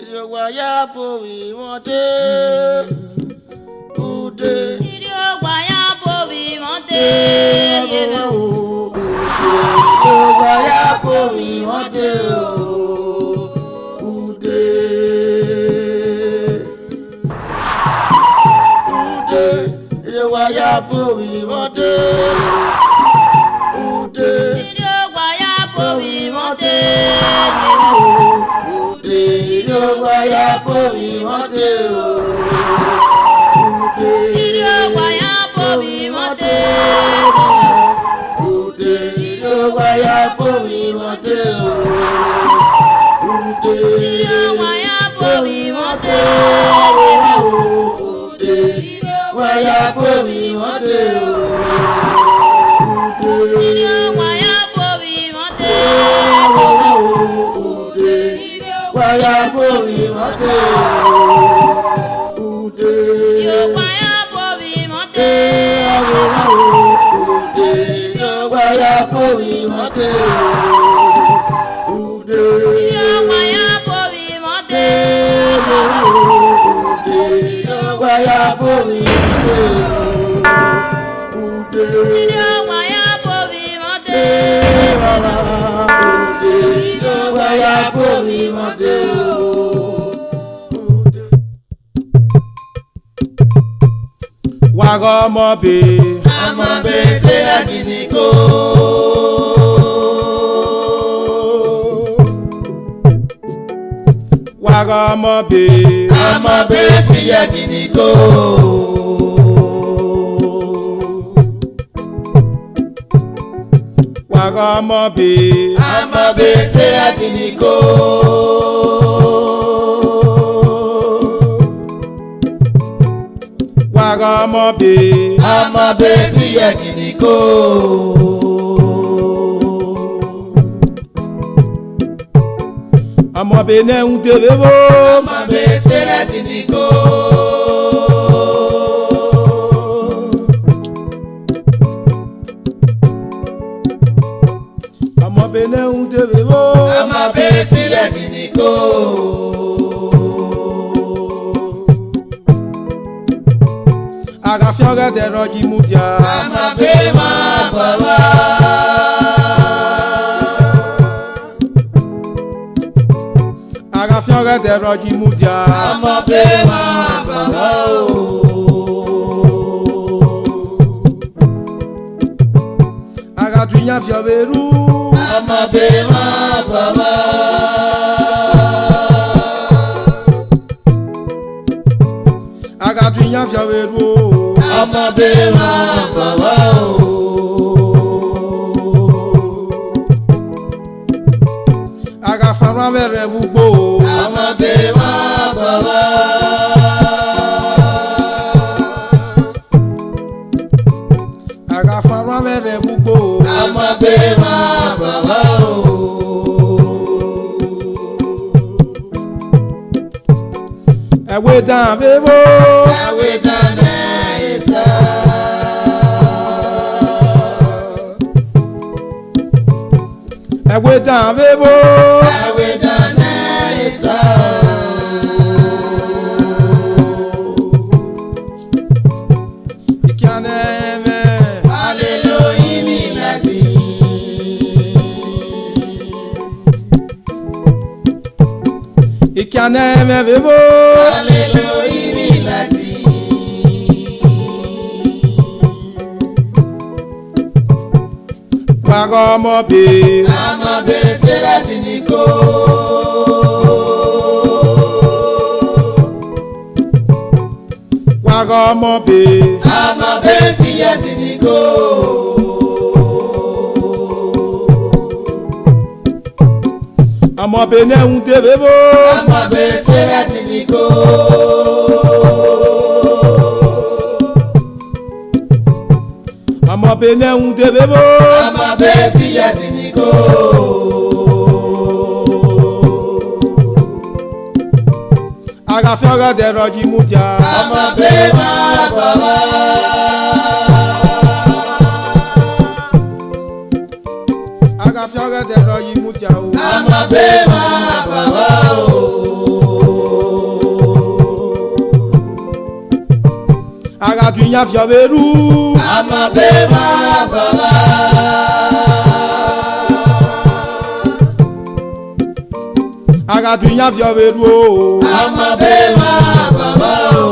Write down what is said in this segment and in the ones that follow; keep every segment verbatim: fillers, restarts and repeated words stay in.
Irhiọgua ya bu ovbi mwẹ ọte. Ude. Irhiọgua ya bu ovbi mwẹ ọte, ye mwẹ o. Ude. Irhiọgua ya bu ovbi mwẹ ọte o. Ude. Ude, irhiọgua ya bu ovbi mwẹ ọte. Ude. Irhiọgua ya bu ovbi mwẹ ọte. Ude, irhiọgua ya bu ovbi mwẹ ọte o. Ude. Irhiọgua ya bu ovbi mwẹ ọte. Ude, irhiọgua ya bu ovbi mwẹ ọte o. Ude. Irhiọgua ya bu ovbi mwẹ ọte. Ude, irhiọgua ya bu ovbi mwẹ ọte o. Ude. Irhiọgua ya bu ovbi mwẹ ọte. Ude, irhiọgua ya bu ovbi mwẹ ọte o. Ude. Irhiọgua ya bu ovbi mwẹ ọte. Ude, irhiọgua ya bu ovbi mwẹ ọte o. Ude. Irhiọgua ya bu ovbi mwẹ ọte. Ude, irhiọgua ya bu ovbi mwẹ ọte. Ude. Irhiọgua ya bu ovbi mwẹ ọte. Ude, irhiọgua ya bu ovbi mwẹ ọte. Ude. Wa gha ọmọ be. Ọmọ be sẹ ra gini ko. Wa gha ọmọ be. Ọmọ be sẹ ra gini ko. Wa gha ọmọ be. Ọmọ be sẹ ra gini ko. Wa gha ọmọ be. Ọmọ be sẹ ra gini ko. Ọmọ be ne ẹhun de vbe vbo. Ọmọ be sẹ ra gini ko. Ọmọ be ne ẹhun de vbe vbo. Ọmọ be sẹ ra gini ko. A gha fian ọghẹdẹ rọ yi mudia. Ọmọ be ma baba. A gha fian ọghẹdẹ rọ yi mudia. Ọmọ be ma baba o. A gha du iyan viọ vbe ru. Ọmọ be ma baba. A gha du iyan viọ vbe ru o. Ọmọ be ma baba o. A gha fa rran vbe rre vbe ugbo. Ọmọ be ma baba. A gha fa rran vbe rre vbe ugbo. Ọmọ be ma baba o. Ẹwe dan vbe vbo. Ẹwe dan nẹ esa. Ẹwe dan vbe vbo. Ẹwe dan nẹ esa. Ikian nẹ ẹmwẹ. Hallelujah, mi lati. Ikian nẹ ẹmwẹ vbe vbo. Hallelujah, mi lati. Wa gha ọmọ be. Ọmọ be sẹ ra gini ko. Wa gha ọmọ be. Ọmọ be sẹ ra gini ko. Ọmọ be ne ẹhun de vbe vbo. Ọmọ be sẹ ra gini ko. Ọmọ be ne ẹhun de vbe vbo. Ọmọ be sẹ ra gini ko. A A gha fi ọghẹdẹ rhọ yi mudia. A ma be emwa baba. A gha fi ọghẹdẹ rhọ yi mudia o. A ma be emwa baba o. A gha du iyan viọ vbe ru. A ma be emwa baba. A gha du iyan viọ vbe ru o. A ma be emwa baba o.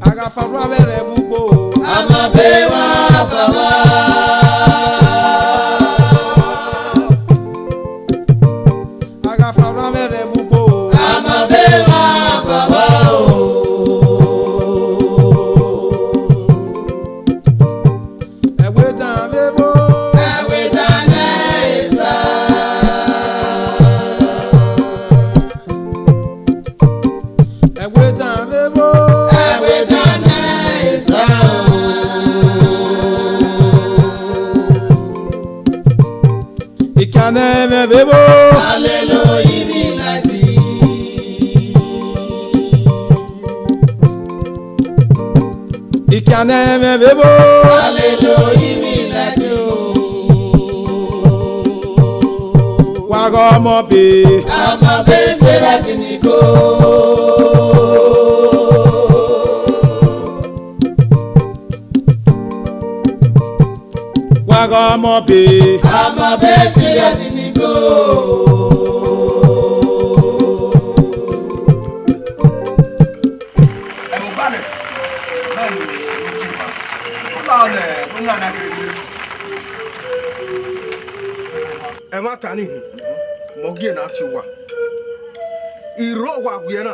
A gha fa orua vbe rre vbe ugbo. A ma be emwa baba. A gha fa orua vbe rre vbe ugbo. A ma be emwa baba o. Ẹwe dan vbe ebo. Ẹwe dan ne esa. Ẹwe dan vbe ebo. Ẹwe dan ne esa. Ikian ne ẹmwẹ vbe ebo. Hallelujah, mi lati. Ikian ne ẹmwẹ vbe ebo. Hallelujah, mi lati. Wa ghe ọmọ be. Ọmọ be Sarah Tiniko. Wa ghe ọmọ be. Ọmọ be Sarah Tiniko. Ẹmwata ni hin, mẹ ọ gie ne a tie uwa. I rre owa wiẹ na,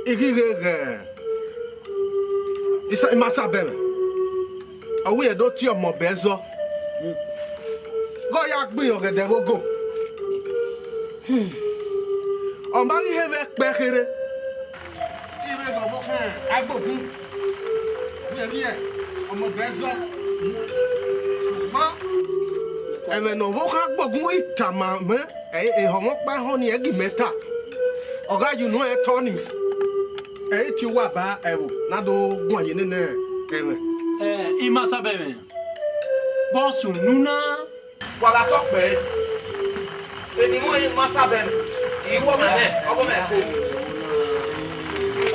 I ghi ghe ghẹ, I sa, I ma sa bẹmwẹ. Ọ wẹ irẹn do tie ọmọ bẹ zọ, ghe ọ ya gbinrin ọghẹdẹ vbe ogo. Ọ ma ghi he vbe ẹkpẹ kherhe, I vbe ghe ọvbokhan Agbogun, vbe ẹmwẹ ọmọ bẹ zọ. Sokpan ẹmwẹ ne ọvbokhan Agbogun ghi tama mwẹ, ẹ, ehọ mwẹ ọkpa ehọ ni ẹ gie mẹ ta, ọ gha ye unu ẹn tọ ni, ẹ i tie uwa ba ẹvbo ne a do guan ye nene ẹmwẹ. Eh, I ma sa bẹmwẹ, vbe ọ sunu na? Wa gha tọ kpẹre, eni mwẹ ma sa bẹmwẹ, I wọ mwẹ nẹ, ọghe mwẹ ko.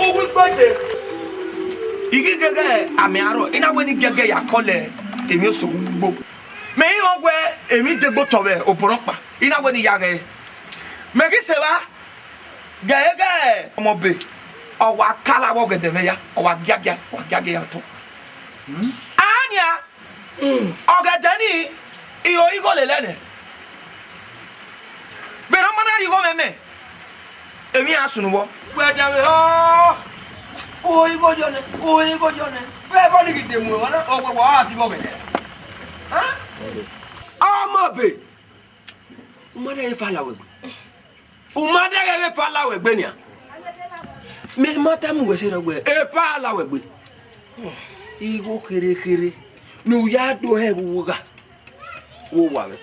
Uwu igbeje, I ghi gheghe amẹ arrọọ, I na wẹ ne I giẹgiẹ ya kọlẹ emwi oso ugbo. Mẹ i rẹn wẹ emwi degbe otọ vbe obọ rọkpa, I na wẹ ne I ya ghẹ. Mẹ ghi sẹ evba, ghẹ ghẹ ọmọ be, ọ wa kala vbe ọgẹdẹ mwẹ ya, ọ wa giagia, ọ wa giagia ya otọ. Ania, ọgẹdẹ ni, I ro igho lele nẹ. Vbene ọ ma na rhie igho mwẹ mẹ, emwi iran sunu vbọ. Wẹ danmwehọ, u ro igho yọ nẹ, u ro igho yọ nẹ. Vbe ẹbọ ni ghi de mu emwa na, ọ wẹ wa gha si vbe ọgẹdẹ. Hẹn? Ọmọ be, u ma dẹghe efa la wẹ egbe. U ma dẹghe efa la wẹ egbe nian. Mẹ ma tama uwẹ sẹ rọ wẹ efa la wẹ egbe. Igho kherhe kherhe ne u ya do hẹ vbe uwu gha, wo wa vbe.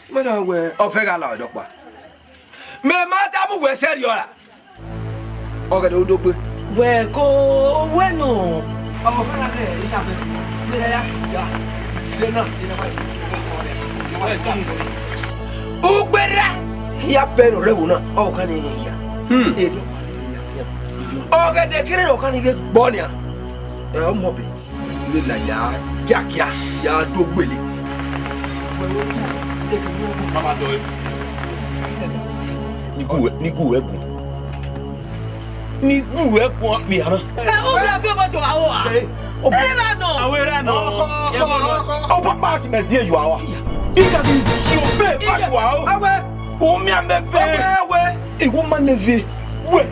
Ma na wẹ ọfẹ gha la wẹ dọkpa. Mẹ ma tama uwẹ sẹrriọ ra? Ọghẹdẹ odogbe. Wẹ ko wẹ nọ. Ọmọ fana kẹ Elizabeth, ne ya ya se na. Ugbera ya pẹ nọ rẹ wo na, ọ kan ni ya. Hmm. Eno. Ọghẹdẹ kere nọ kan ni vbe gbọ nia. Ẹ ọmọ be. Vbe la ya giagia ya do gbele. Ni gu wẹ, ni gu wẹ gun. Ni gu wẹ gun akpia na. Ẹ, o bia fi ọmọ jọ aro a. Ẹ, o Era nọ. Aro era nọ. Ọ papa si mẹ zie yọ aro. I ka bi si o be pa yọ aro. Awe. O mi amẹ vẹ. Awe, awe. Igho ma nẹ viẹ, wẹ,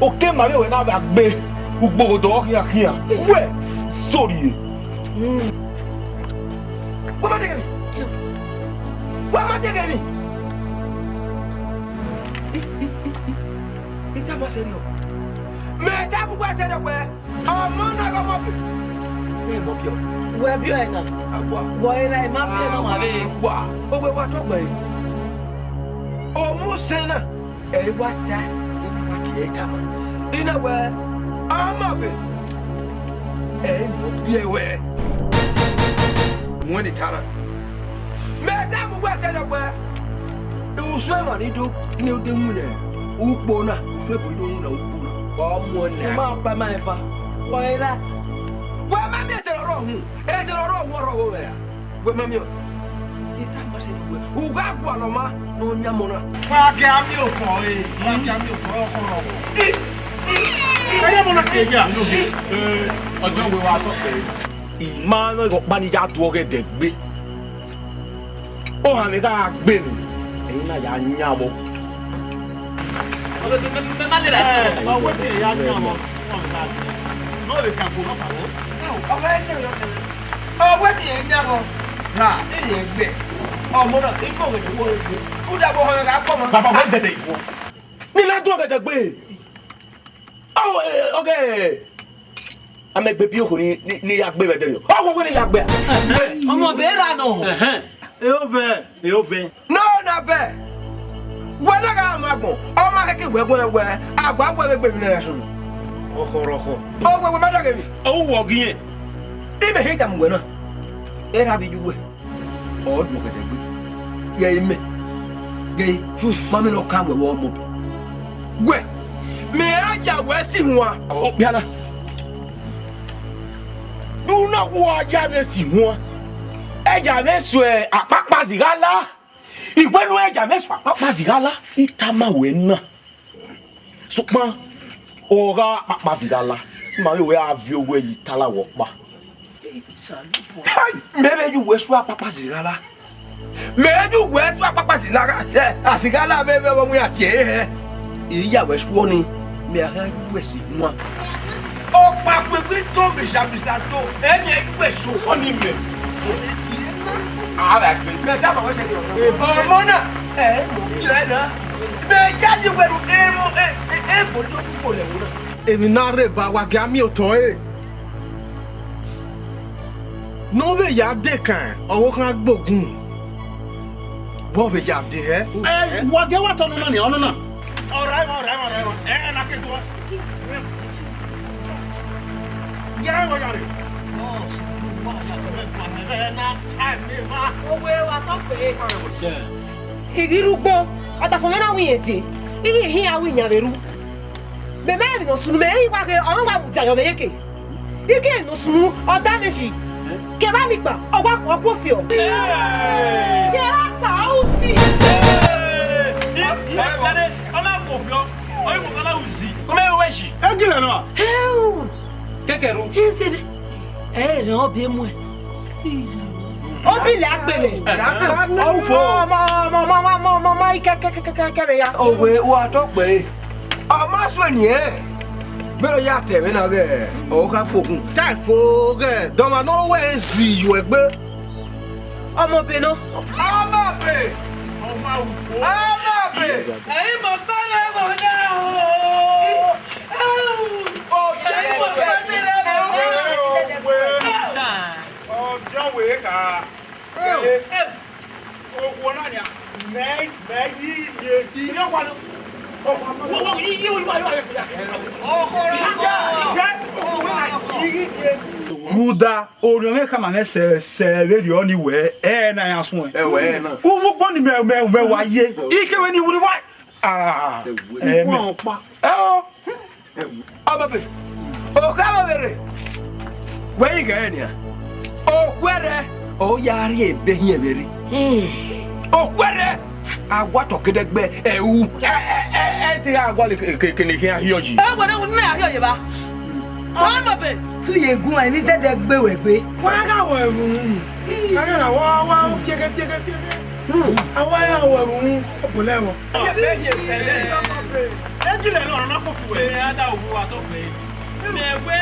okẹ ma vbe wẹ na vbe gbe ugbo vbe odọ khian khian, wẹ, sorry. Wa ma deghe mi. Wa ma deghe mi. I, i, i, i, I tama sẹrriọ. Mẹ tama uwa sẹrriọ wẹ, ọmọ na ghe ọmọ be. Ne mọ biọ. Wẹ biọ ẹna. Awa. Wọ era, I ma biẹ ne ọ ma vbe. Awa. Owẹ wa tọgbẹre. Sẹ na, ẹ i wa ta, I na wa tie ẹre tama. I na wẹẹ, ọmọ be, ẹ i mu biẹ wẹ. Wẹ ne I ta na. Mẹ tama uwẹ sẹ ne wẹẹ, usun emwa ni do, ni do winna ukpo na, usun ebo ni do winna ukpo na. Ọ muẹn nẹ. I ma kpa ima efa. Wẹ i ra. Wẹ ma miẹn eto ne ọ rre uhunmwu, eto ne ọ rre uhunmwu ọ rre ọghe mwẹ ra. Wẹ ma miẹn ọẹn. I tama sẹ ne wẹẹ, u gha gualọ ọmwa ne ọ yan ọmọ na. Wa gie a miẹn otọ ẹre, wa gie a miẹn otọ ẹre, ọ khọrọ. Ẹ ya ọmọ na si ya. Ọjọ wẹ wa tọ pẹre. I ma nọ ọkpa ne I ya do ọghe ẹdẹ gbe. Ohanmwẹ gha gbe nẹ, ẹyin na ya yan vbọ. Ọ wẹ te ya yan vbọ, ọ vbe ka gbe nọ kpao. Ọ wẹ te ya yan vbọ. Ra, iye ẹgbẹ. Ọmọ na, I gu ọghe ne wo egbe. U da vbe họn gha kpọ ma. Baba, wẹ zẹdẹ ikhuo. Ne I na do ọghe ẹdẹ gbe. Ọ, eh, ọghe, a mẹ gbe bi okhuo ni, ni, ni ya gbe vbe ẹdẹrriọ. Ọ wẹ wẹ ne ya gbe. Ọmọ be ra nọ. Ẹhẹn. E ovẹ, e ovẹ. No, na vẹ. Wẹ na gha ma agbọn, ọ ma kẹkẹ wẹ gbẹn wẹ, a gua wẹ gbe vbe nẹ sun. Ọkhọrọkhọ. Ọ wẹ wẹ ma dọghe vbe. Ọ wọ ghi yẹn. Imẹ he tama wẹ na. Erha vbe yu wẹ. Ọ do ọghe ẹdẹ gbe. Ghe imẹ. Ghe, ma mẹ ne ọ ka wẹ vbe ọmọ. Wẹ, mẹ a ya wẹ si huan. Okpia na. Du na wu a ya vbe si huan. Ẹ ya vbe suẹ akpakpa zigha la. Iwẹ nu ẹ ya vbe suẹ akpakpa zigha la. I tama wẹ na. Sokpan, ọ gha kpakpa zigha la, ma vbe wẹ a viọ owẹ yi tala wẹ ọkpa. Hai, mẹ vbe yu wẹ suẹ akpakpa zigha la. Mẹ vbe yu wẹ suẹ akpakpa zigha la, eh, a zigha la vbe vbe vbe a tie hẹ. I ya wẹ suọ ni, mẹ a gha yu wẹ si huan. Ọkpa kuegbe to mẹ sha mẹ sha to, ẹ ni ẹ yu wẹ so. Ọni mẹ. A vbe gbe. Mẹ ta ma wẹ sẹ ni ọmọ na, ẹ mo bi ẹ na. Mẹ ya ye wẹ ru, ẹ mo, ẹ, ẹ, ẹ mo do fu ko lẹ wo na. Emwi na rre ba wa gie a miẹn otọ ẹre. Ne ọ vbe ya de kan ọvbokhan gbogun, vbe ọ vbe ya de hẹ? Ẹ, wa gie wa tọ ọnọna nia, ọnọna. Ọrhae mwa, ọrhae mwa, ọrhae mwa. Ẹ, ẹ na ke guan. Ya ẹmwẹ ya rre. Owe wa tọ pere. I ghi rre ugbo, ọdafẹn mwẹ na wẹ irẹn die, I ghi hin a wẹ iyan vbe ru. Mẹ ma rẹn emwi ne ọ sunu, mẹ i wa ghe, ọ wa mudia yọ vbe yeke. I ghe emwi ne ọ sunu, ọ da mwẹ yi. Kevbe avbe ikpa, ọ wa, ọ khuo fiọ. Kevbe akpa, ọ ru usi. Ọ na khuo fiọ, ọ i khuo fiọ, ọ na ru usi. Ọ ma ru uwẹ yi. Egilẹ na. Kẹkẹ ru. Ẹ rẹn ọ biẹ muẹn. Ọ bi lẹ agbele. Ọ fo. Ọmọ, ọmọ, ọmọ, ọmọ, ọmọ, ọmọ, ọmọ, kẹ, kẹ, kẹ, kẹ, kẹ, kẹ, vbe ya. Owe, wa tọ kpẹre. Ọ ma suẹn niẹn. Vbene ọ ya ta ẹmwẹ na ghẹ, ọ gha kpokun. Ta fo ghẹ, dọmwa ne ọ wẹ zi yu egbe. Ọmọ be nọ. Ọmọ be. Ọmọ ufo. Ọmọ be. Ẹ̀yin mọ̀ pé lè mọ̀ náà o. Ọjọ́ wo ka? Owó náà ni a. Mẹ, mẹ yí ye. Ilé wa lọ. Wo, wo, yí, yí, yí, yí, yí. Ọkọ rẹ kọ. Yí, yí, yí. Muda, orhiọn mwẹ khama mwẹ sẹ, sẹ vberriọ ni wẹ, ẹ na ya suẹn. Ẹ wẹ ẹ na. Uvugbo ni mẹ, mẹ, mẹ wa ye. Ikevbe ni wurri wa. Ah, ẹ mẹ. Ẹ o. Ọbọbe, okha vbe rre, wẹ i ghẹ nian. Okhuẹrhẹ, ọ ya rrie ebe hiẹn vbe rre. Okhuẹrhẹ, a wa tọ kedegbe ẹu. Ẹ, ẹ, ẹ, ẹ ti gha gualọ ke, ke, ke ne khian hiọ yi. Ẹ wẹ ne u na hiọ yi ba. Ọbọbe. Tu ye gun ẹni zẹdẹ gbe wẹ gbe. Wa gha wẹ ru. Ka gha na wa, wa fiege, fiege, fiege. A wa ya wẹ ru. Ọ bolẹ wọ. Ejilẹ ne ọ̀rọ̀ na kọ fún wẹ. Ẹ a da ohu wa tọ pẹ. Mẹ wẹ,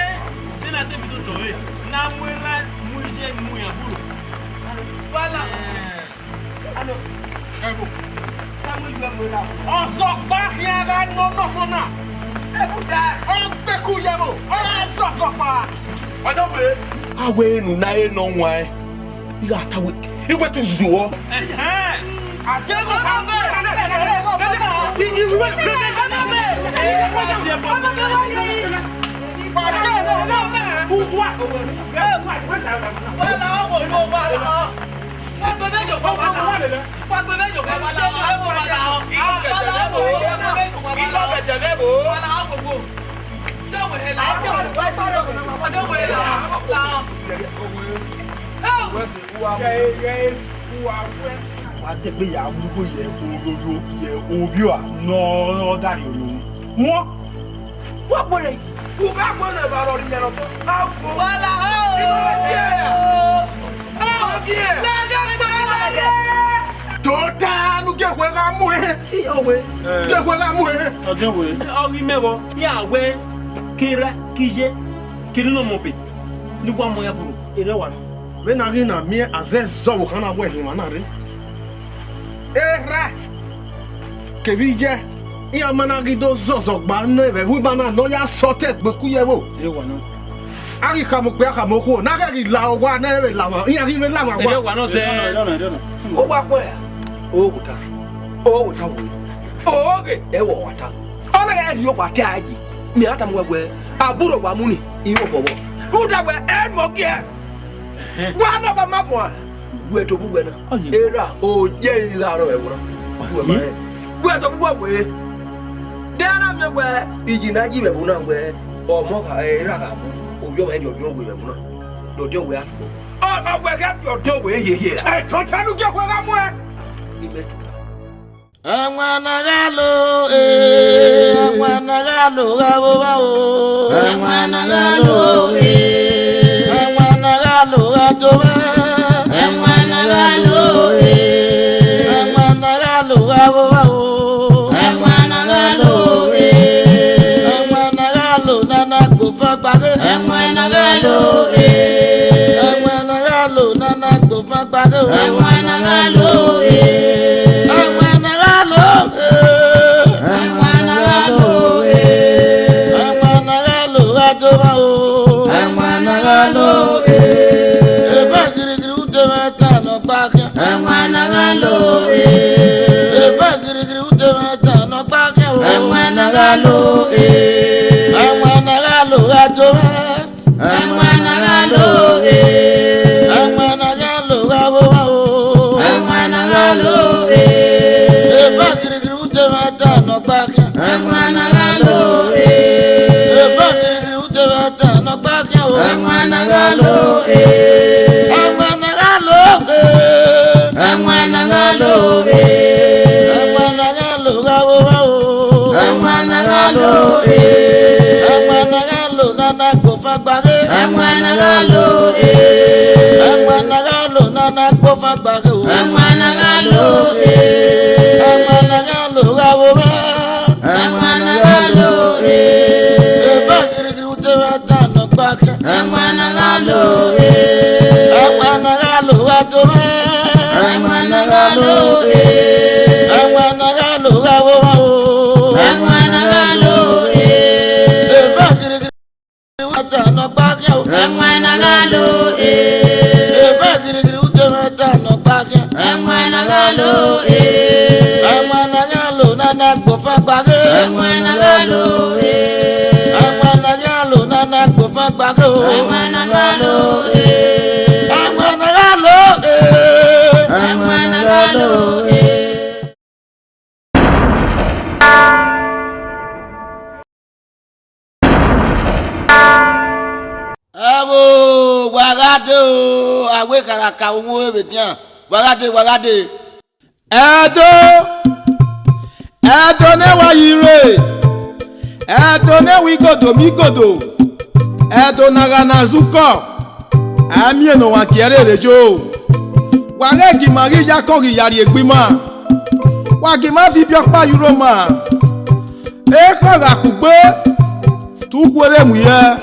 ẹ na te mi to tọ re. Na mu erha mu iye mu yan buro. Wala. Alo. Ẹbọ. Ka mu iye mu erha. Ọsọ gba khian gha nọ nọ mọ na. Ẹbọ da. Ọ gbe ku ye bo. Ọ ya sọ sọ pa. Ọjọ wẹ. A wẹ enu na e nọ wan. I gha ta wẹ, I wẹ te u zuọ. Ẹhẹn. A de ko ka. Wa degbe ya mu igho ye ororo ye ovbi ua ne ọ da rhie ororo. Wọn. Wa gbọnọ, u gha gbọnọ evba rhọrre iyẹn rhọkpa. A wo. Wala ho. Iye. Tota ne u gie ekhue gha mu ẹre. Iye owe. Gie ekhue gha mu ẹre. Ọdẹwe. Ọ ghi mẹ vbọ, iran wẹ kera, kiye, kiri nọ mọ be, ne wa mu ya buru. Erha wa, vbene a ghi na miẹn azẹzẹ ọvbokhan na wẹ hin emwa na rre. Erha kevbe iye, iran ma na ghi do zọzọ gba nẹ vbe ẹvbo ima na ne ọ ya sẹ ọtẹn gbe ku ye ẹvbo. Erha wa nọ. A ghi khama okpia khama okhuo, ne a ghẹ ghi la owa ne ẹ vbe la mwa, iran ghi vbe la mwa owa. Erha wa nọ sẹ. Erha nọ, erha nọ. Owa kue, o wo ta, o wo ta wo, o ghe ẹvbo wa ta. Ọ na ghẹ rhie owa te a yi, mẹ a tama uwẹ wẹẹ, aburro wa mu ni, I ru obọ vbọ. Rhunmwuda wẹẹ, ẹ mọ giẹ. Wa na ọba ma guan. Wẹ tobọ uwẹ na. Erha, o je ri gha rrọọ ẹvbo na. Wẹ ma rẹn. Wẹ tobọ uwẹ wẹẹ, de a na miẹn wẹẹ, iji ne a yi vbe ẹvbo na wẹẹ, ọmọ gha, erha gha mu, ovbi ọmwa rhie ọdiọn wẹẹ vbe ẹvbo na. De ọdiọn wẹẹ a sukọ. Ọ, ọ wẹẹ ghẹ biẹ ọdiọn wẹẹ yeye ra. Ẹ, tọtẹnu gie wẹẹ gha muẹn. Ni mẹ tuka. Ẹmwẹ na gha lo, eh, ẹmwẹ na gha lo gha vbe ovba o. Ẹmwẹ na gha lo, eh. Ẹmwẹ na gha lo gha to vbe. Ẹmwẹ na gha lo, eh. Ẹmwẹ na gha lo gha vbe ovba o. Ẹmwẹ na gha lo, eh. Ẹmwẹ na gha lo nana gbe ofan gbaghe. Ẹmwẹ na gha lo, eh. Ẹmwẹ na gha lo nana gbe ofan gbaghe o. Ẹmwẹ na gha lo, eh. Ẹmwẹ na gha lo, eh. Ẹmwẹ na gha lo, eh. Ẹmwẹ na gha lo gha do gha o. Ẹmwẹ na gha lo, eh. Eva girigiri ute mwẹ ta nọ gba khian. Ẹmwẹ na gha lo, eh. Eva girigiri ute mwẹ ta nọ gba khian o. Ẹmwẹ na gha lo, eh. Ẹmwẹ na gha lo gha do mwẹ. Ẹmwẹ na gha lo, eh. Ẹmwẹ na gha lo gha vbe ovba o. Ẹmwẹ na gha lo, eh. Eva girigiri ute mwẹ ta nọ gba khian. Ẹmwẹ na gha lo, eh. Eva girigiri ute mwẹ ta nọ gba khian o. Ẹmwẹ na gha lo, eh. Ẹmwẹ na gha lo, eh. Ẹmwẹ na gha lo, eh. Ẹmwẹ na gha lo gha vbe ovba o. Ẹmwẹ na gha lo, eh. Ẹmwẹ na gha lo nana gbe ofan gbaghe. Ẹmwẹ na gha lo, eh. Ẹmwẹ na gha lo nana gbe ofan gbaghe o. Ẹmwẹ na gha lo, eh. Ẹmwẹ na gha lo gha vbe ovba. Ẹmwẹ na gha lo, eh. Eva girigiri ute mwẹ ta nọ gba khian. Ẹmwẹ na gha lo, eh. Ẹmwẹ na gha lo gha do mwẹ. Ẹmwẹ na gha lo, eh. Ẹmwẹ na gha lo gha vbe ovba o. Ẹmwẹ na gha lo, eh. Eva girigiri ute mwẹ ta nọ gba khian o. Ẹmwẹ na gha lo, eh. Eva girigiri ute mwẹ ta nọ gba khian. Ẹmwẹ na gha lo, eh. Ẹmwẹ na gha lo nana gbe ofan gbaghe. Ẹmwẹ na gha lo, eh. Ẹmwẹ na gha lo nana gbe ofan gbaghe o. Ẹmwẹ na gha lo, eh. Ẹmwẹ na gha lo, eh. Ẹmwẹ na gha lo, eh. Ẹvbo, wa gha dee o, a wẹ kharaka vbe uwu Ẹvbetian, wa gha dee, wa gha dee. Ẹdo, Ẹdo ne wa yi rre, Ẹdo ne wa igodo miẹn igodo, Ẹdo ne a gha na zẹ ukọ, a miẹn ne ọmwa gie ẹre rre yo. Wa ghẹ gie ima ghi ya akọn ghi ya rrie egbe ima, wa gie ima viọ ibiọkpa ye uroma, ekhọe gha kugbe, te u khuerre mu yẹ.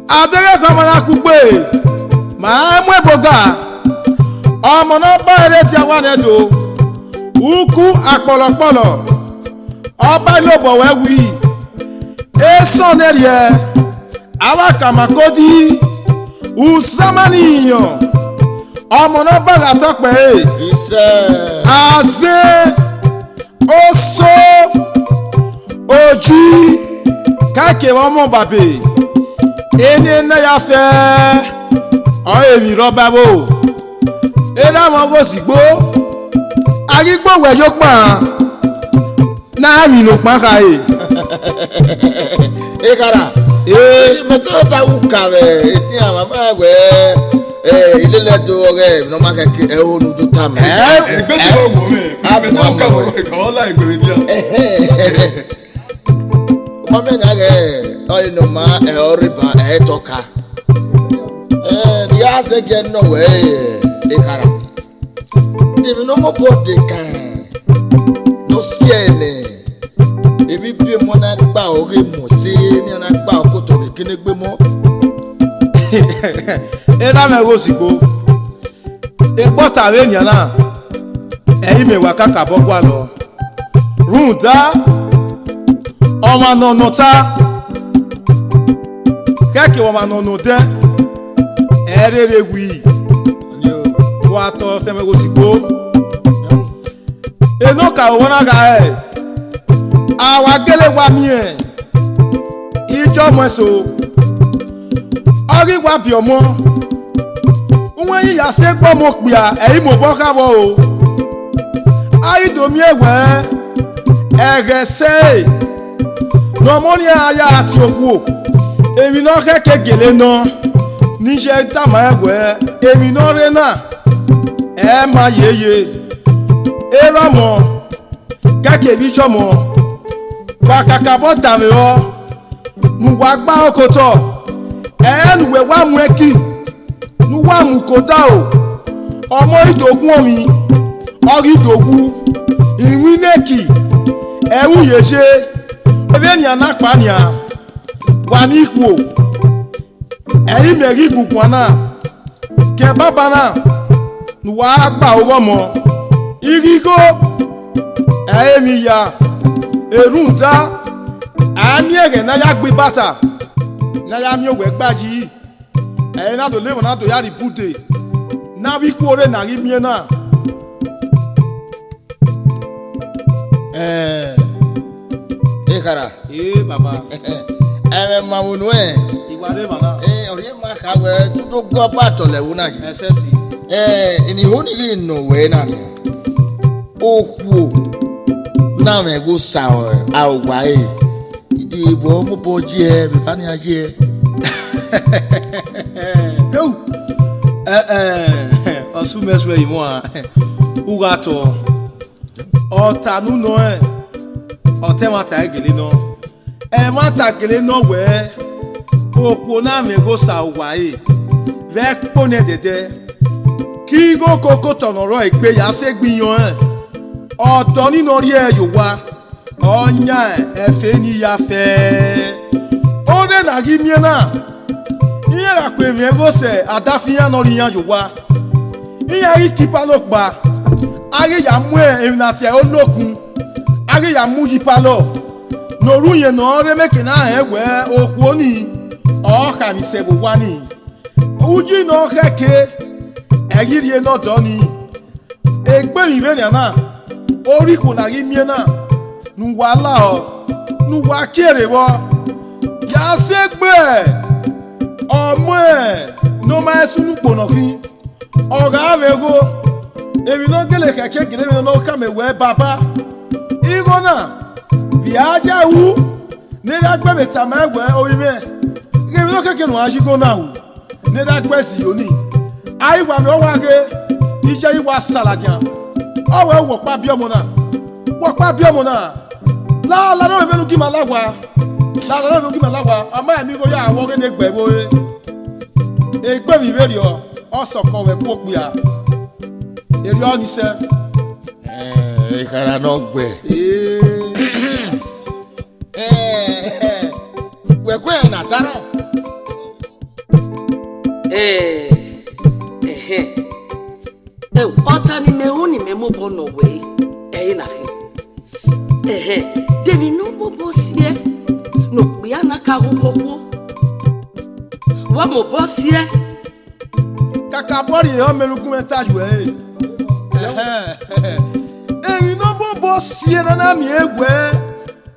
A deghẹ ekhọe ma na kugbe, ma rẹn mu ebo ga. Ọmọ ne ọ ba ẹre tie owa nẹ do, uku akpọlọkpọlọ, ọ ba ẹre obọ wẹ wi, esọn ne rhiẹ, avbe akama kodi, usama ni yọn, ọmọ ne ọ ba gha tọ kpẹre. Isẹ. Azẹn, oso, Chi, ka ke vbe ọmọ babe, ene na ya fẹ, ọ emwi rhọba ẹvbo. Erha mwẹ ọghe osigbo, a ghi gbe owẹ ye okpan, ne a emwi ne okpan khare. Ekhara, ee, mẹ te ta wu ka vbe etian mama wẹ, eh, ilele do ọghe ne ọ ma khẹke ẹho ne u do ta mẹ. Eh, egbe te wo wo mẹ, a mẹ te wo ka wo ka wo la egbe dia. Ẹhẹn. Ọmọ mẹ na ghẹ ọre ne ọ ma ẹ ọre ba ẹ tọ ka. Eh, ne a zẹgiẹ nọ wẹ, eh, ekhara. Emwi ne ọ mobọ de kan ne ọ si ẹre nẹ, emwi biẹ emọ na gba ọghe emọ se ne a na gba ọkotọ vbe kene egbe mọ. Erha mwẹ ghe osigbo, ekpọta vbe nian na, ẹ i mẹ wa kakabọ gualọ. Rhunmwuda, ọmwa ne ọ nọ ọta, khẹke ọmwa ne ọ nọ odẹ, ẹ i rherhe wi. Wa tọ ọtẹn mwẹ ghe osigbo. Enọkaro na gha rẹn, a wa gele wa miẹn ijọmọ eso, ọ ghi wa biẹ ọmọ, uwẹ i ya sẹ egbe ọmọ okpia, ẹ i mobọ kha vbọ o. A ghi do miẹn wẹ, ẹghẹ sẹ ẹre ne ọmọ ni a ya tie okhuo, emwi ne ọ khẹke gele nọ, ne iye tama rẹn wẹ, emwi ne ọ rre na, ẹ ma yeye. Erha ọmọ, kẹkẹ vbe ijọmọ, wa kakabọ danmwehọ, ne uwa gba okotọ, ẹ ne uwẹ wa mu ẹki, ne uwa mu kodaro, ọmọ i do guọnmwi, ọ ghi do wu, iwinna ẹki, ẹ i ru yeye, vbenian na kpa nian, wa ni ikhuo, ẹ i mẹ ghi gu guan na, ke baba na ne uwa gba oghọ ọmọ, I ghi igho, ẹ i re emwi ya, erhunmwuda, a miẹn ẹghẹ ne a ya gbe ibata, ne a ya miẹn owẹ gba yi, ẹ i re na do le emwa na do ya rhie ibude, ne avbe ikhuo rre ne a ghi miẹn na. Ẹn, ekhara. Ee, baba. Ẹmwẹ ma vbe unu ẹn? I wa rre emwa na. Ẹn, ọ rhie ma kha wẹ, tutu gọ ba tọlẹ vbe una yi. Ẹsẹsi. Ẹn, eni ho ni ghi nọ wẹ na nian. Okhuo na mwẹ ghe Osa, aro wa re. Idibo mobọ ye, vbe eva nian ye. Eu. Ẹ, ẹ, ọsumẹ suẹ yi mwa. U gha tọ. Ọta ne u nọ rẹn, ọta ẹmwata i gele nọ. Ẹmwata gele nọ wẹẹ, okhuo na mwẹ ghe Osa uwa re, vbe ẹkpo nẹdẹdẹ. Ke igho kokotọ ne ọ rrọọ egbe ya sẹ egbe iyọnrẹn, ọdọ ni ne ọ rhie ẹre ye owa, ọ yan ẹfe ni ya fẹẹ. Ọnrẹn ne a ghi miẹn na, iran gha ku emwi ẹnrẹn gho sẹ adafẹn iran ne ọ rhie iran ye owa. Iran ghi ke ipalọ kpa, a ghi ya mu emwi ne a tie ẹre olokun, a ghi ya mu ye ipalọ. Ne orhu irẹn ne ọ rre emeke na rẹn wẹẹ okhuo nii, ọ kha emwi sẹ vbe owa nii. Uyi ne ọ khẹke, ẹ ghi rhie ne ọdọ nii. Egbe emwi vbenian na, ọ rre ikhuo ne a ghi miẹn na, ne uwa lahọ, ne uwa kie rre vbọ. Ya sẹ egbe ọmọ ne ọ ma sunu ukpo ne ọ khin, ọ gha mwẹ igho, emwi ne ọ gele khẹke gele vbe ne ọ khama wẹ baba. Igho na, vbe a ya ru, ne erha gbe vbe tama ẹn wẹ, orinmwẹ, ghe emwi ne ọ khẹke ne uwa ya igho na ru, ne erha gbe ẹse yo nii. A i wa mwẹ ọwa ghe, iye i wa sa ladian, ọ wẹ wẹ ọkpa biẹ ọmọ na, wẹ ọkpa biẹ ọmọ na. La, la ne ọ mwẹ ne u gi ima la owa, la, la ne ọ mwẹ ne u gi ima la owa, ọ ma rẹn igho ya vbe ọghe ne egbe ẹvbo re. Egbe emwi vberriọ, ọ sọkọ vbe ẹkpo okpia, erriọ ni sẹ. Eh, ekhara ne ọ gbẹ. Ee. Eh, wẹ kue na ta na. Eh, ẹhẹn. Ẹo, ọta ne imẹ ru ne imẹ mobọ nọ wẹ, ẹ i re na khin. Ẹhẹn, de emwi ne u mobọ siẹ, ne okpia na ka gho obọ wo. Wa mobọ siẹ. Kakabọ rhie ọmọ elugun mwẹ ta yuẹ ẹre. Ẹhẹn. Emwi ne ọ mobọ siẹ ne a na miẹn wẹ,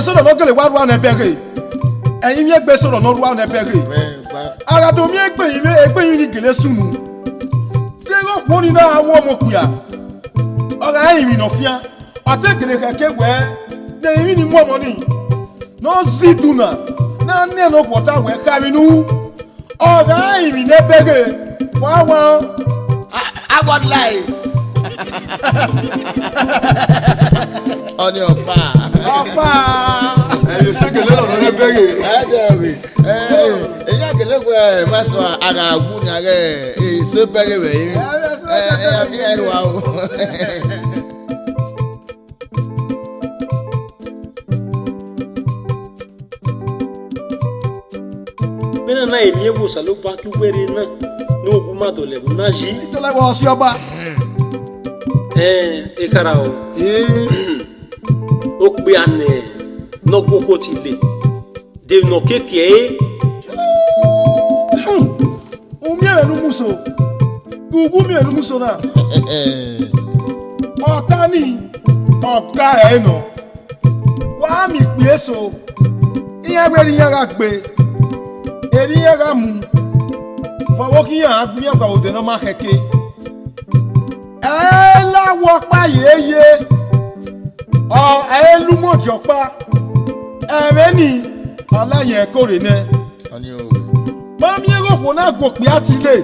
eso nọ ne ọ gele wa rua nẹ bẹghe. Ẹrinmwi egbe eso nọ ne ọ rua nẹ bẹghe. A gha do miẹn egbe rinmwi, egbe rinmwi ni gele sunu. Deghẹ okhuo ni na mu ọmọ okpia, ọ gha rinmwi ne ọ fian. A te gele khẹke wẹẹ, ne ẹrinmwi ni mu ọmọ nii, ne ọ zẹ idun na, ne a nẹ ne okhuo ta wẹẹ, kha emwi ne u ru. Ọ gha rinmwi ne bẹghe, wa wan. A, a wa lae. Ọni ọkpa. Ọkpa. Ẹ, eso gele lọrọ ne bẹghe. Ẹ, dẹ vbe. Ẹ, ẹ, ẹ, ya gele wẹẹ, ma sọ, a gha wu ne a ghẹ, ẹ, eso bẹghe vbe ẹ. Ẹ, ẹ, ẹ, ẹ, ẹ, wa o. Vbene a na emiẹn vbe Osanobua ke uwẹ rre na, ne ogu ma dọlọ ẹvbo na yi. Dọlọ ẹvbo ọsiọba. Ẹn, ekhara o. Ee. Okpia nẹ, ne ọ gu okhuo tile. De emwi ne ọ keke ẹre. U miẹn vbene u mu so, u gu miẹn vbene u mu so na. Ọta nii, ọ ga ẹre nọ. Wa miẹn ikpia eso, iran wẹẹ erha iran gha gbe, erha iran gha mu, vbe ọvbokhan iran gha gbe iran gba vbe odẹ ne ọ ma khẹke. Ẹ i la wẹ ọkpa yeye, ọ, ẹ i la umodi ọkpa, ẹmwẹ nii, ọ la yẹn ẹko rre nẹ. Ọni o. Ma miẹn ighẹ okhuo na gu okpia tile,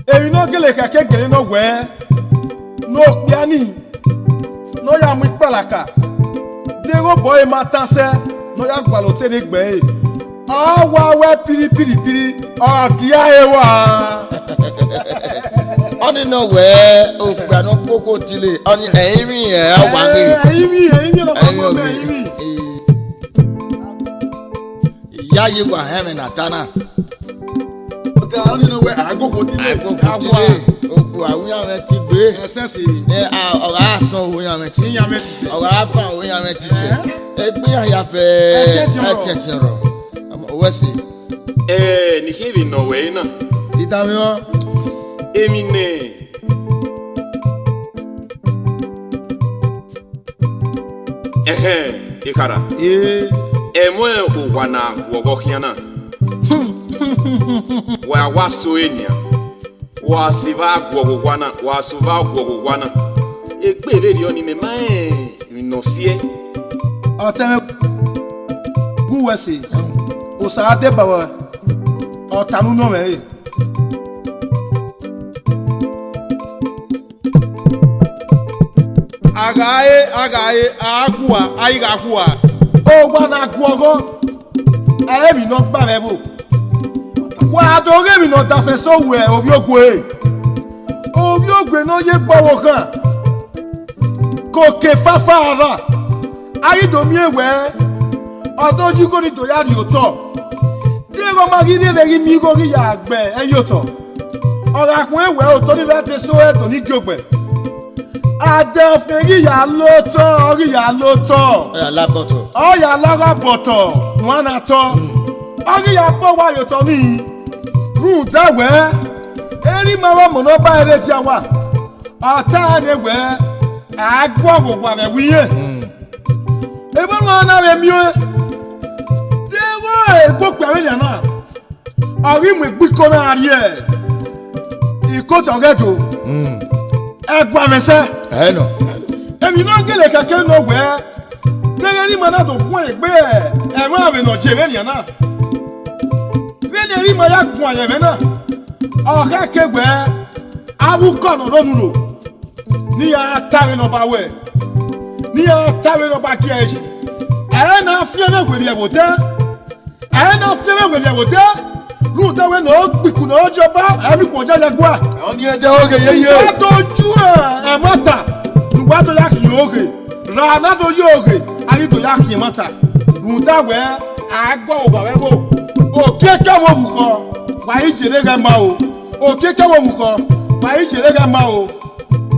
emwi ne ọ gele khẹke gele nọ wẹẹ, ne okpia nii, ne ọ ya mu ikpalaka, deghẹ obọ ẹre ma tan sẹ, ne ọ ya gualọ ote ne egbe ẹre. Ọ wa wẹ piripiripiri, ọ gia ẹre wa. Ọni nọ wẹẹ, okpia ne ọ koko tile, ọni ẹrinmwi ẹre a wa ghe. Ẹrinmwi, ẹrinmwi ọnọkpa. Ẹrinmwi Mẹ ivbi. Iya ye wa hẹn mwẹ na ta na. Ọta ọni nọ wẹ agbogbo dile. Agbogbo dile. Okpia uyan mwẹ ti gbe. Ẹsẹse. Ẹ, a, ọ gha sọn uyan mwẹ ti sẹ. Iyan mwẹ ti sẹ. Ọ gha fan uyan mwẹ ti sẹ. Ẹ? Egbe iran ya fẹ. Ẹsẹse ọrọ. Ẹtẹtẹ ọrọ. Ọmọ, owẹ sẹ. Ẹ, ne I khian emwi ne ọ wẹ na. I tama mwẹ. Emwi nẹ. Ẹhẹn, ekhara. Ee. Ẹmwẹ owa na guọghọ khian na. Wa wa so e nian. Wa sẹ evba guọghọ owa na, wa sẹ evba guọghọ owa na. Egbe vberriọ ni mẹ ma rẹn emwi ne ọ siẹ. Ọtẹn mwẹ gu wẹ sẹ, Osa a deba wẹ, ọ ta ne u nọ mwẹ re. A gha re, a gha re, a gua, a i gha gua. Owa na guọghọ, ẹ i re emwi ne ọ gba mwẹ ẹvbo. Wa do ghe emwi ne ọ dafẹn sẹ owẹ ovbiogue. Ovbiogue ne ọ ye gbe ọvbokhan, ke oke fafa ra, a ghi do miẹn wẹ, ọ do ye igho ni do ya rhie otọ. Deghẹ ọ ma ghi rherhe ghi miẹn igho ghi ya gbe ẹyotọ, ọ gha khuẹn wẹ otọ ni ra te so ẹdọ ni gie ogbẹ. Adẹfe ghi ya lotọ, ọ ghi ya lotọ. Ọ ya la bọtọ. Ọ ya la gha bọtọ, wan na tọ. Ọ ghi ya bọ owa ye otọ nii. Rhunmwuda wẹ, erha ima ọmọ ne ọ ba ẹre dia owa. Ọ ta nẹ wẹ, a guọghọ owa vbe ẹvbo irẹn. Ebo ọmwa na vbe miẹn, deghẹ egbe okpia vbe nian na, ọ ghi mu egbe iko na rrie ikotọ ọghe Ẹdo. Ẹguae mwẹ sẹ. Ẹ nọ. Emwi ne ọ gele kẹkẹ nọ wẹ, deghẹ erha ima na do guan egbe ẹmwẹ vbe ne ọ je vbe nian na. Vbene erha ima ya guan ye ẹmwẹ na, ọ khẹke wẹ, avbe ukọ ne ọ rre onurho, ne iran ta vbene ọba wẹ, ne iran ta vbene ọba gie ẹre yi. Ẹ na fian mwẹ werriẹ vbe odẹ. Ẹ na fian mwẹ werriẹ vbe odẹ, rhunmwuda wẹ ne ọ gbe ikun ne ọ jẹ ọba, ẹ i miẹn ikun ọjọ ya gua. Ọni ẹdẹ oghe yeye. A do ju ẹmwata ne uwa do ya khian oghe, ra na do ye oghe, a ghi do ya khian ẹmwata. Rhunmwuda wẹ, a gọghọ owa vbe ẹvbo. Okiekie ọmọ vbukhọ, wa i yere ghẹ ma o. Okiekie ọmọ vbukhọ, wa i yere ghẹ ma o.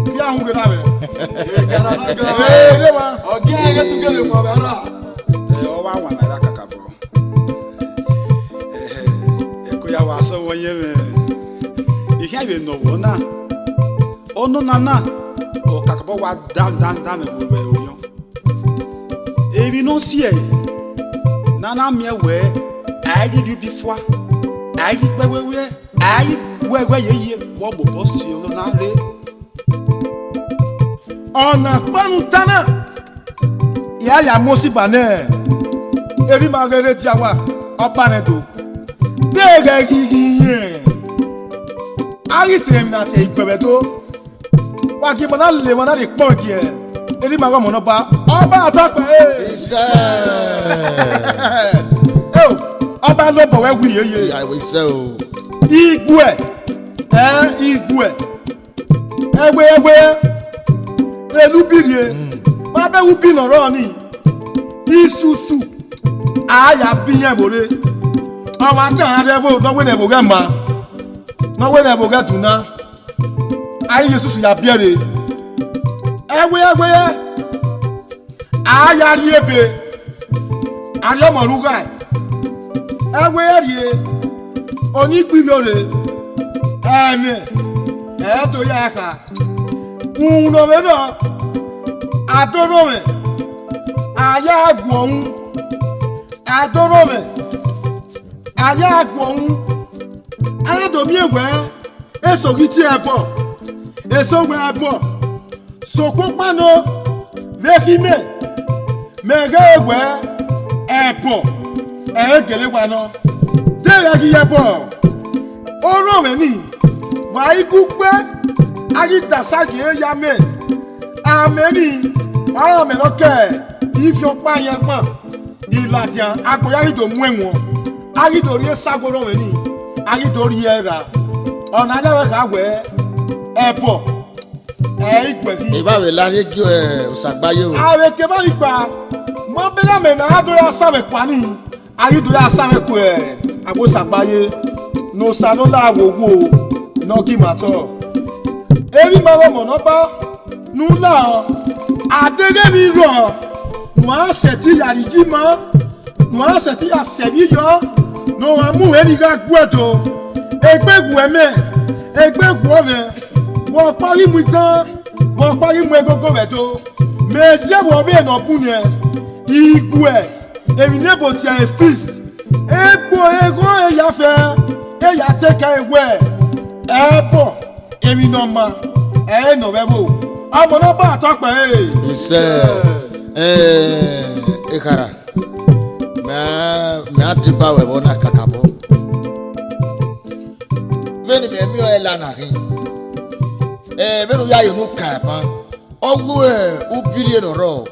Khian hu ghe na mwẹ. Ee, ne ma. Ọ gie ẹghẹ tu gele mu ọmwa ra. Ẹ, ọ wa wan na ra kakabọ. Ẹhẹ, ẹko ya wa sẹ ọmọ yẹn mwẹ. I khian vbe nọ vbọ na. Ọnọna na, ọ kakabọ wa dan dan dan mwẹ vbe orhiọn. Emwi ne ọ si ẹre ne a na miẹn wẹ, a i ghi rhie ubi fua, a i ghi gbe ẹwe wiẹ, a i ghi wẹ ẹwe yeye, vbe ọ mobọ si ọnọna rre. Ọna kpẹn ne u ta na, I a ya mu osiba nẹ, erha ima ghe rre dia owa, ọba nẹ do. Deghẹ ghi ghi rẹn, a ghi te emwi na tie iguẹ vbe Ẹdo. Wa gie emọ na le emọ na rhie kpọnmwẹ gie erha ima ghe ọmọ ne ọba, ọba atakpẹ, ee. Isẹ. Eo, ọba lobọ wẹ wi yeye. Iya, isẹ o. Iguẹ, ẹ, iguẹ. Ẹwe, ẹwe, elu ubi rrie. Ma bẹghe ubi ne ọ rrọọ nii. Isusu, a ya bi iyẹn vbo rre. Ọmwa kan a rre ẹvbo ne ọ wẹ ne ẹvbo ghẹ ma, ne ọ wẹ ne ẹvbo ghẹ duna. A i ye esusu ya biẹ rre. Ẹwe, ẹwe, a ya rrie ebe, a rrie ọmọ rugha. Ẹwe rrie, oni gbe ivbiorre, ẹmwẹ, ẹ do ya kha. Uhunmwu ne ọ vbe nọ, a do rhọnmwẹ, a ya guọ uhunmwu, a do rhọnmwẹ, a ya guọ uhunmwu. A na do miẹn wẹ, eso ghi tie ẹbọ, eso wẹ ẹbọ, sokpan ukpọn nọ vbe khin mẹ, mẹ ghẹ wẹ ẹbọ, ẹ i gele wa nọ. Deghẹ ghi ye ẹbọ, orhọnmwẹ nii, wa i gu ukpe, a ghi dasa gie ya mẹ. Amẹ nii, ọrọre amẹ ne ọ ke ifiọkpa yan kpan, I ladian, agbọn ya ghi do mu ẹwẹn, a ghi do rhie esago orhọnmwẹ nii, a ghi do rhie ẹe ra. Ọna ya vbe kha wẹ, ẹbọ, Ẹ i guẹ ghi. Evba vbe la rhie gie Osagbaye o. Avbe ekeba ni kpa, ma bẹghe amẹ ne a do ya sa mwẹ kua nii, a ghi do ya sa mwẹ kue Agbosagbaye, ne Osa ne ọ la wowo ne ọ gie ima otọ. Erha ima ghe ọmọ ne ọ ba ne u la, a deghẹ emwi rrọọ ne uan sẹtin ya rhie ima, ne uan sẹtin ya sẹ emwi yọ, ne uan mu mwẹ ni gha guẹ do. Egbe wu ẹmwẹ, egbe wu ọmwẹ, vbe ọkpa ghi mu itan, vbe ọkpa ghi mu egogo vbe ẹdo. Mẹ zẹ vbe ọvbehe ne ọ bun nẹ, iguẹ, emwi ne ebo tie ẹre feast, egbe eghọn eya fẹ, eya te ka ẹre wẹ, ẹbọ, emwi ne ọ ma, ẹre nọ vbe ẹvbo. Ọmọ ne ọ ba tọ kpẹre. Isẹ, eh, ekhara, mẹ a, mẹ a deba ruẹ vbe ọna kakabọ. Vbene mẹ miẹn ọre la na khin, eh, vbene u ya ye unu ka ẹban, ọ wẹ u birie ne ọ rrọọ,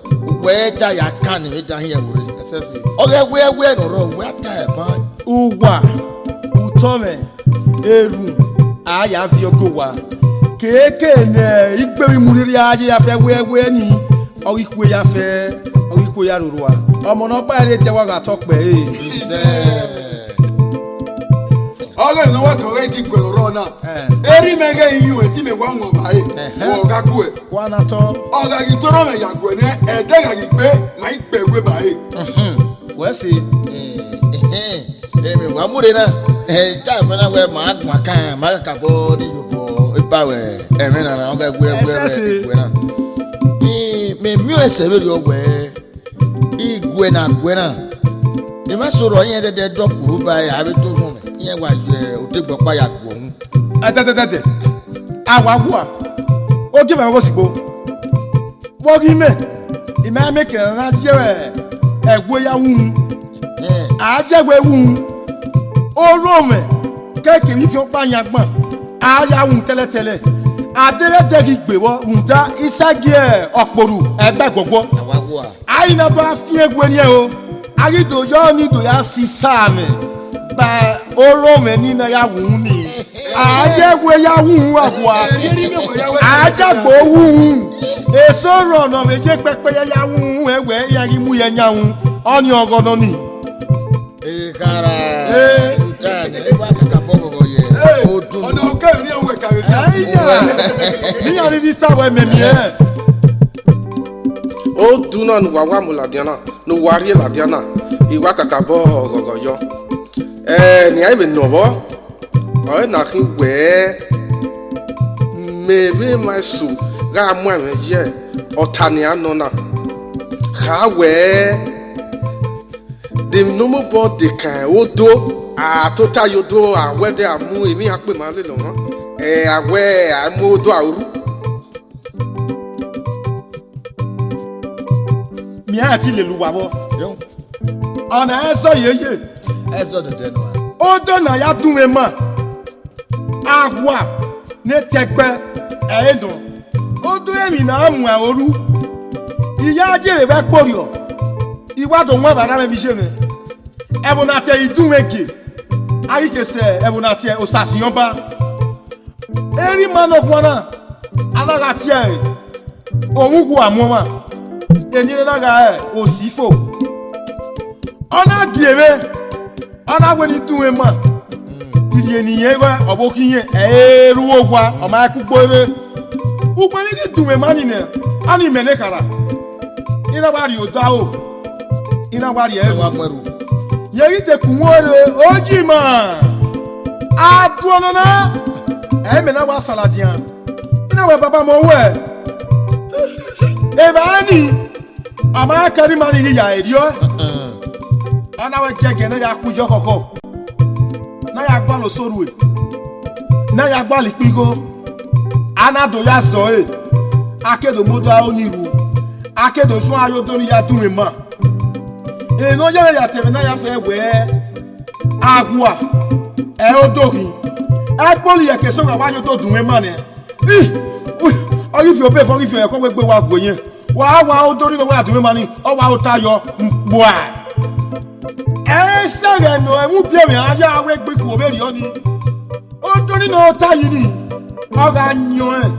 uwẹ ta ya kan ni vbe da hin ẹvbo rre. Ọ ghẹ wẹ ẹwẹ ne ọ rrọọ, uwẹ a ta ẹban. Uwa, utọ mwẹ, erhunmwu, a ya viọ ogo owa. Keke ne igbe vbe mu rhirhi a ye ya fẹ wẹ ẹwẹ ni, ọ ghi kue ya fẹ, ọ ghi kue ya rorua. Ọmọ ne ọ gba ẹre dia wa gha tọ kpẹre. Isẹ. Ọghe ne ọ wa kan ọghe ghi guẹ ọrọ na. Eh. Erha imẹ ghẹ iyuẹn te imẹ wa wọn ba ẹre, ẹhẹn, ọ gha guẹ. Wa na tọ. Ọ gha ghi toro mwẹ ya guẹ nẹ, ẹdẹ gha ghi gbe, ma i gbe ẹwe ba ẹre. Mhm. Wẹ sẹ. Eh, eh, eh, mẹ wa mu rre na. Eh, ta ẹmwẹ na wẹ ma guan kan, ma kakabọ ni yobọ eba wẹ ẹmwẹ na na, ọ gha guẹ, guẹ, ẹsẹse, guẹ na. Eh, mẹ miẹn ẹsẹ vberriọ wẹ. Iguẹ na guẹ na, emwa eso rrọọ iran dẹdẹ dọ kpurhu ba ẹre, a vbe do rhọnmwẹ, iran wa ye odegbẹ ọkpa ya guọ uhunmwu. Ẹdẹdẹdẹdẹ, a wa wua, ogieva vbe ghosigbo. Vbe ọ ghi mẹ, I ma miẹn ekẹn ne a na ye ẹwe ya wu uhunmwu. Ẹn. A ye ẹwe wu uhunmwu, orhọnmwẹ kẹkẹ vbe ifian ọkpa yan gban, a ya wu uhunmwu tẹlẹtẹlẹ. A deghẹ ẹdẹ ghi gbe vbọ rhunmwuda isagie ọkporu ẹgba ẹguọguọ. A wa wua. A i na do fian egueniẹn o, a ghi do yọ ni do ya si isa mwẹ ba orhọnmwẹ ni na ya wu uhunmwu ni. A ye ẹwe ya wu uhunmwu aghua. A ya gbe wu uhunmwu. Eso rrọọ ne ọ vbe ye pẹpẹ ya ya wu uhunmwu ẹwẹ iran ghi mu ye ẹyanrun, ọnii ọghọ nọ nii. Ekhara. Eh. Uta ne, wa kakabọ ghọghọ ye. Eh, odu. Ọna okẹ ni owẹ ka vbe ta. Ai ya. Ni ya rhirhi ta wẹ mẹ miẹn. Odu na ne uwa wa mu ladian na, ne uwa rhie ladian na, I wa kakabọ ghọghọ yọ. Eh, ne a vbe nọ vbọ, ọre na khin wẹẹ, mẹ vbe ma eso gha mu ẹmwẹ ye ọta ne a nọ na. Kha wẹẹ, de emwi ne ọ mobọ de kan odo, a tota ye odo, a wẹ de a mu emwi akpe ma lele ọmwa, ẹ, a wẹ a mu odo aro ru. Mẹ a fi lele uwa vbọ. Yo. Ọna ẹzọ yeye. Ẹzọ dẹdẹ nọ. Odo na ya dunmwu ma. Aghua ne tẹgbẹ ẹre nọ. Odo emwi ne a mu aro ru. I ya ye vbe ẹkpo rriọ. I wa do wan vbe arre mwẹ vbe iye mwẹ. Ẹvbo na tie idunmwu gie. A ghi ke sẹ ẹvbo na tie osasi ọba. Erha ima nọkhua na, a na gha tie ẹre, ovun uwu amuọmwa, eni ne na gha re osi ifo. Ọ na gie mwẹ, ọ na wẹ ne I dunmwu ma, irẹn ne irẹn ghẹ ọvbokhan irẹn, ẹ i ru owa, ọ ma ku gbe ore. Ugbẹn ne I ghi dunmwu ma nii nẹ, a ni mẹ ne khara. I na wa rhie odaro, I na wa rhie ẹvbo. Wa mu ẹrhu. Yẹ ghi te ku wọn rre, oyi ma. A du ọnọ na, ẹ mẹ na wa sa ladian. I na wẹ baba mẹ wẹ, evba ni, a ma kẹrẹ ima ni ghi ya eriọ. A na wẹ giẹgiẹ ne a ya ku iyọ khọkhọ, ne a ya gualọ osorhue, ne a ya gualọ ikpigho, a na do ya zọe, a ke do mu odaro ni ru, a ke do zuan ye odo ni ya dunmwu ma. Eno yẹrẹ ya tẹmwẹ na ya fẹ wẹẹ, aghua, ẹ i odo khin, ẹkpo ni yẹ ke sẹ gha wa ye odo dunmwu ma nẹ. Ih, ui, ọ ghi fi obọ evọ, ọ ghi fi ẹkọ wegbe wa gue yẹn. Wa wa odo ni ne ọ wa dunmwu ma ni, ọ wa ota yọ, mkpua. Ẹ i sẹ ghẹ nọ, ẹmwẹ ubiẹmwẹ a ya wegbe ku ovberriọ ni. Odo ni ne ọ ta yi ni, ọ gha yọn ẹn.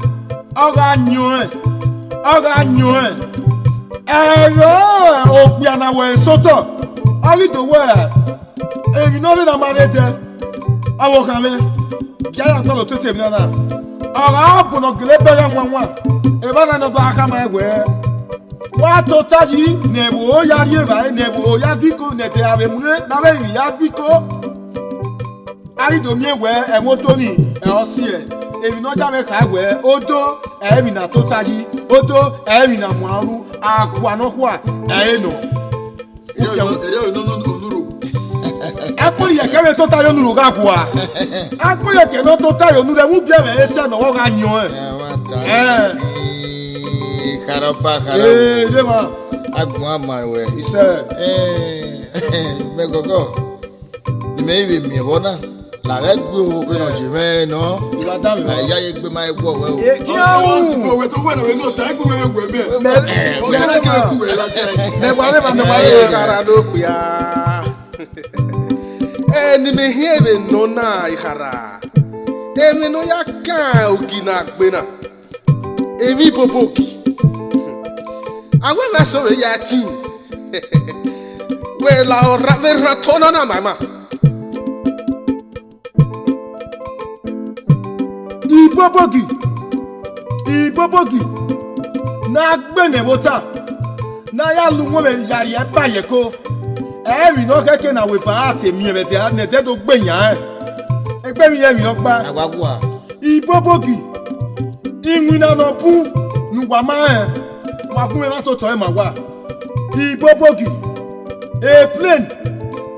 Ọ gha yọẹn, ọ gha yọẹn. Ẹghẹ okpia na wẹ sotọ, ọ ghi do wẹ emwi ne ọ rre na ma rre dẹ, ọvbokhan mwẹ, gie a ya gbalọ ototọ emwi na na. Ọ gha bu ne ọ gele bẹghe wanwan, evba na nọ ba khama ẹn wẹẹ, wa tota yi ne ẹvbo ya rri evbare, ne ẹvbo ya gu iko, ne ẹdẹ avbe mu ne avbe emwi ya gu iko. A ghi do miẹn wẹẹ ẹmwẹ odo ni, ẹ, ọ siẹ. Emwi ne ọ ya mwẹ kha wẹẹ odo ẹ i re emwi ne a tota yi, odo ẹ i re emwi ne a mu aro, akhua ne ọ khua ẹ i re nọ. Erriọ, erriọ, erriọ, no, no, Onuro. Akpọnrhiẹkẹ vbe tota ye Onuro gha gua. Akpọnrhiẹkẹ ne ọ tota ye Onuro, ẹmwẹ ubiẹmwẹ ẹre sẹ ne ọ gha yọẹn. Ẹ, wa ta. Ẹ. Ee, kharapa, kharapa. Ee, de ma. Agbọn ama ruẹ. Isẹ. Ee, mẹ gọgọ. Ne imẹ i vbe miẹn vbọ na, la ghẹ gu oho vbene ọ ye mwẹ nọ. I gha danmwehọ. Ẹ, I ya ye egbe ma i guọ wẹ o. E, khian ru. Wẹ to wẹ na, wẹ nọ ta, egbe wẹ wẹ mẹ. Mẹ, mẹ, mẹ wa vbe ma, mẹ wa vbe ma. Ekhara do kpia. Ẹ, ne imẹ hiẹn vbe nọ na, Ekhara. Emwi ne ọ ya kan ogi na gbe na. Emwi ibobogi. A wẹ vbe ẹsọ vbe ya tin. Wẹ la ọra vbe rhan otọ na na ma ima. Ibobogi, ibobogi, ne a gbẹnnẹ vbe ota, ne a ya la uwọnmwẹ ya rhie ẹkpa ye ẹko, ẹ i re emwi ne ọ khẹke ne a wẹ eva a te miẹn vbe ẹdẹ, ne ẹdẹ do gbe yan rẹn. Egbe emwi rẹn emwi nọkpa. A wa gua. Ibobogi, iwinna ne ọ bun ne uwa ma rẹn, wa gu mwẹ na totọ ẹre ma wa. Ibobogi, plane,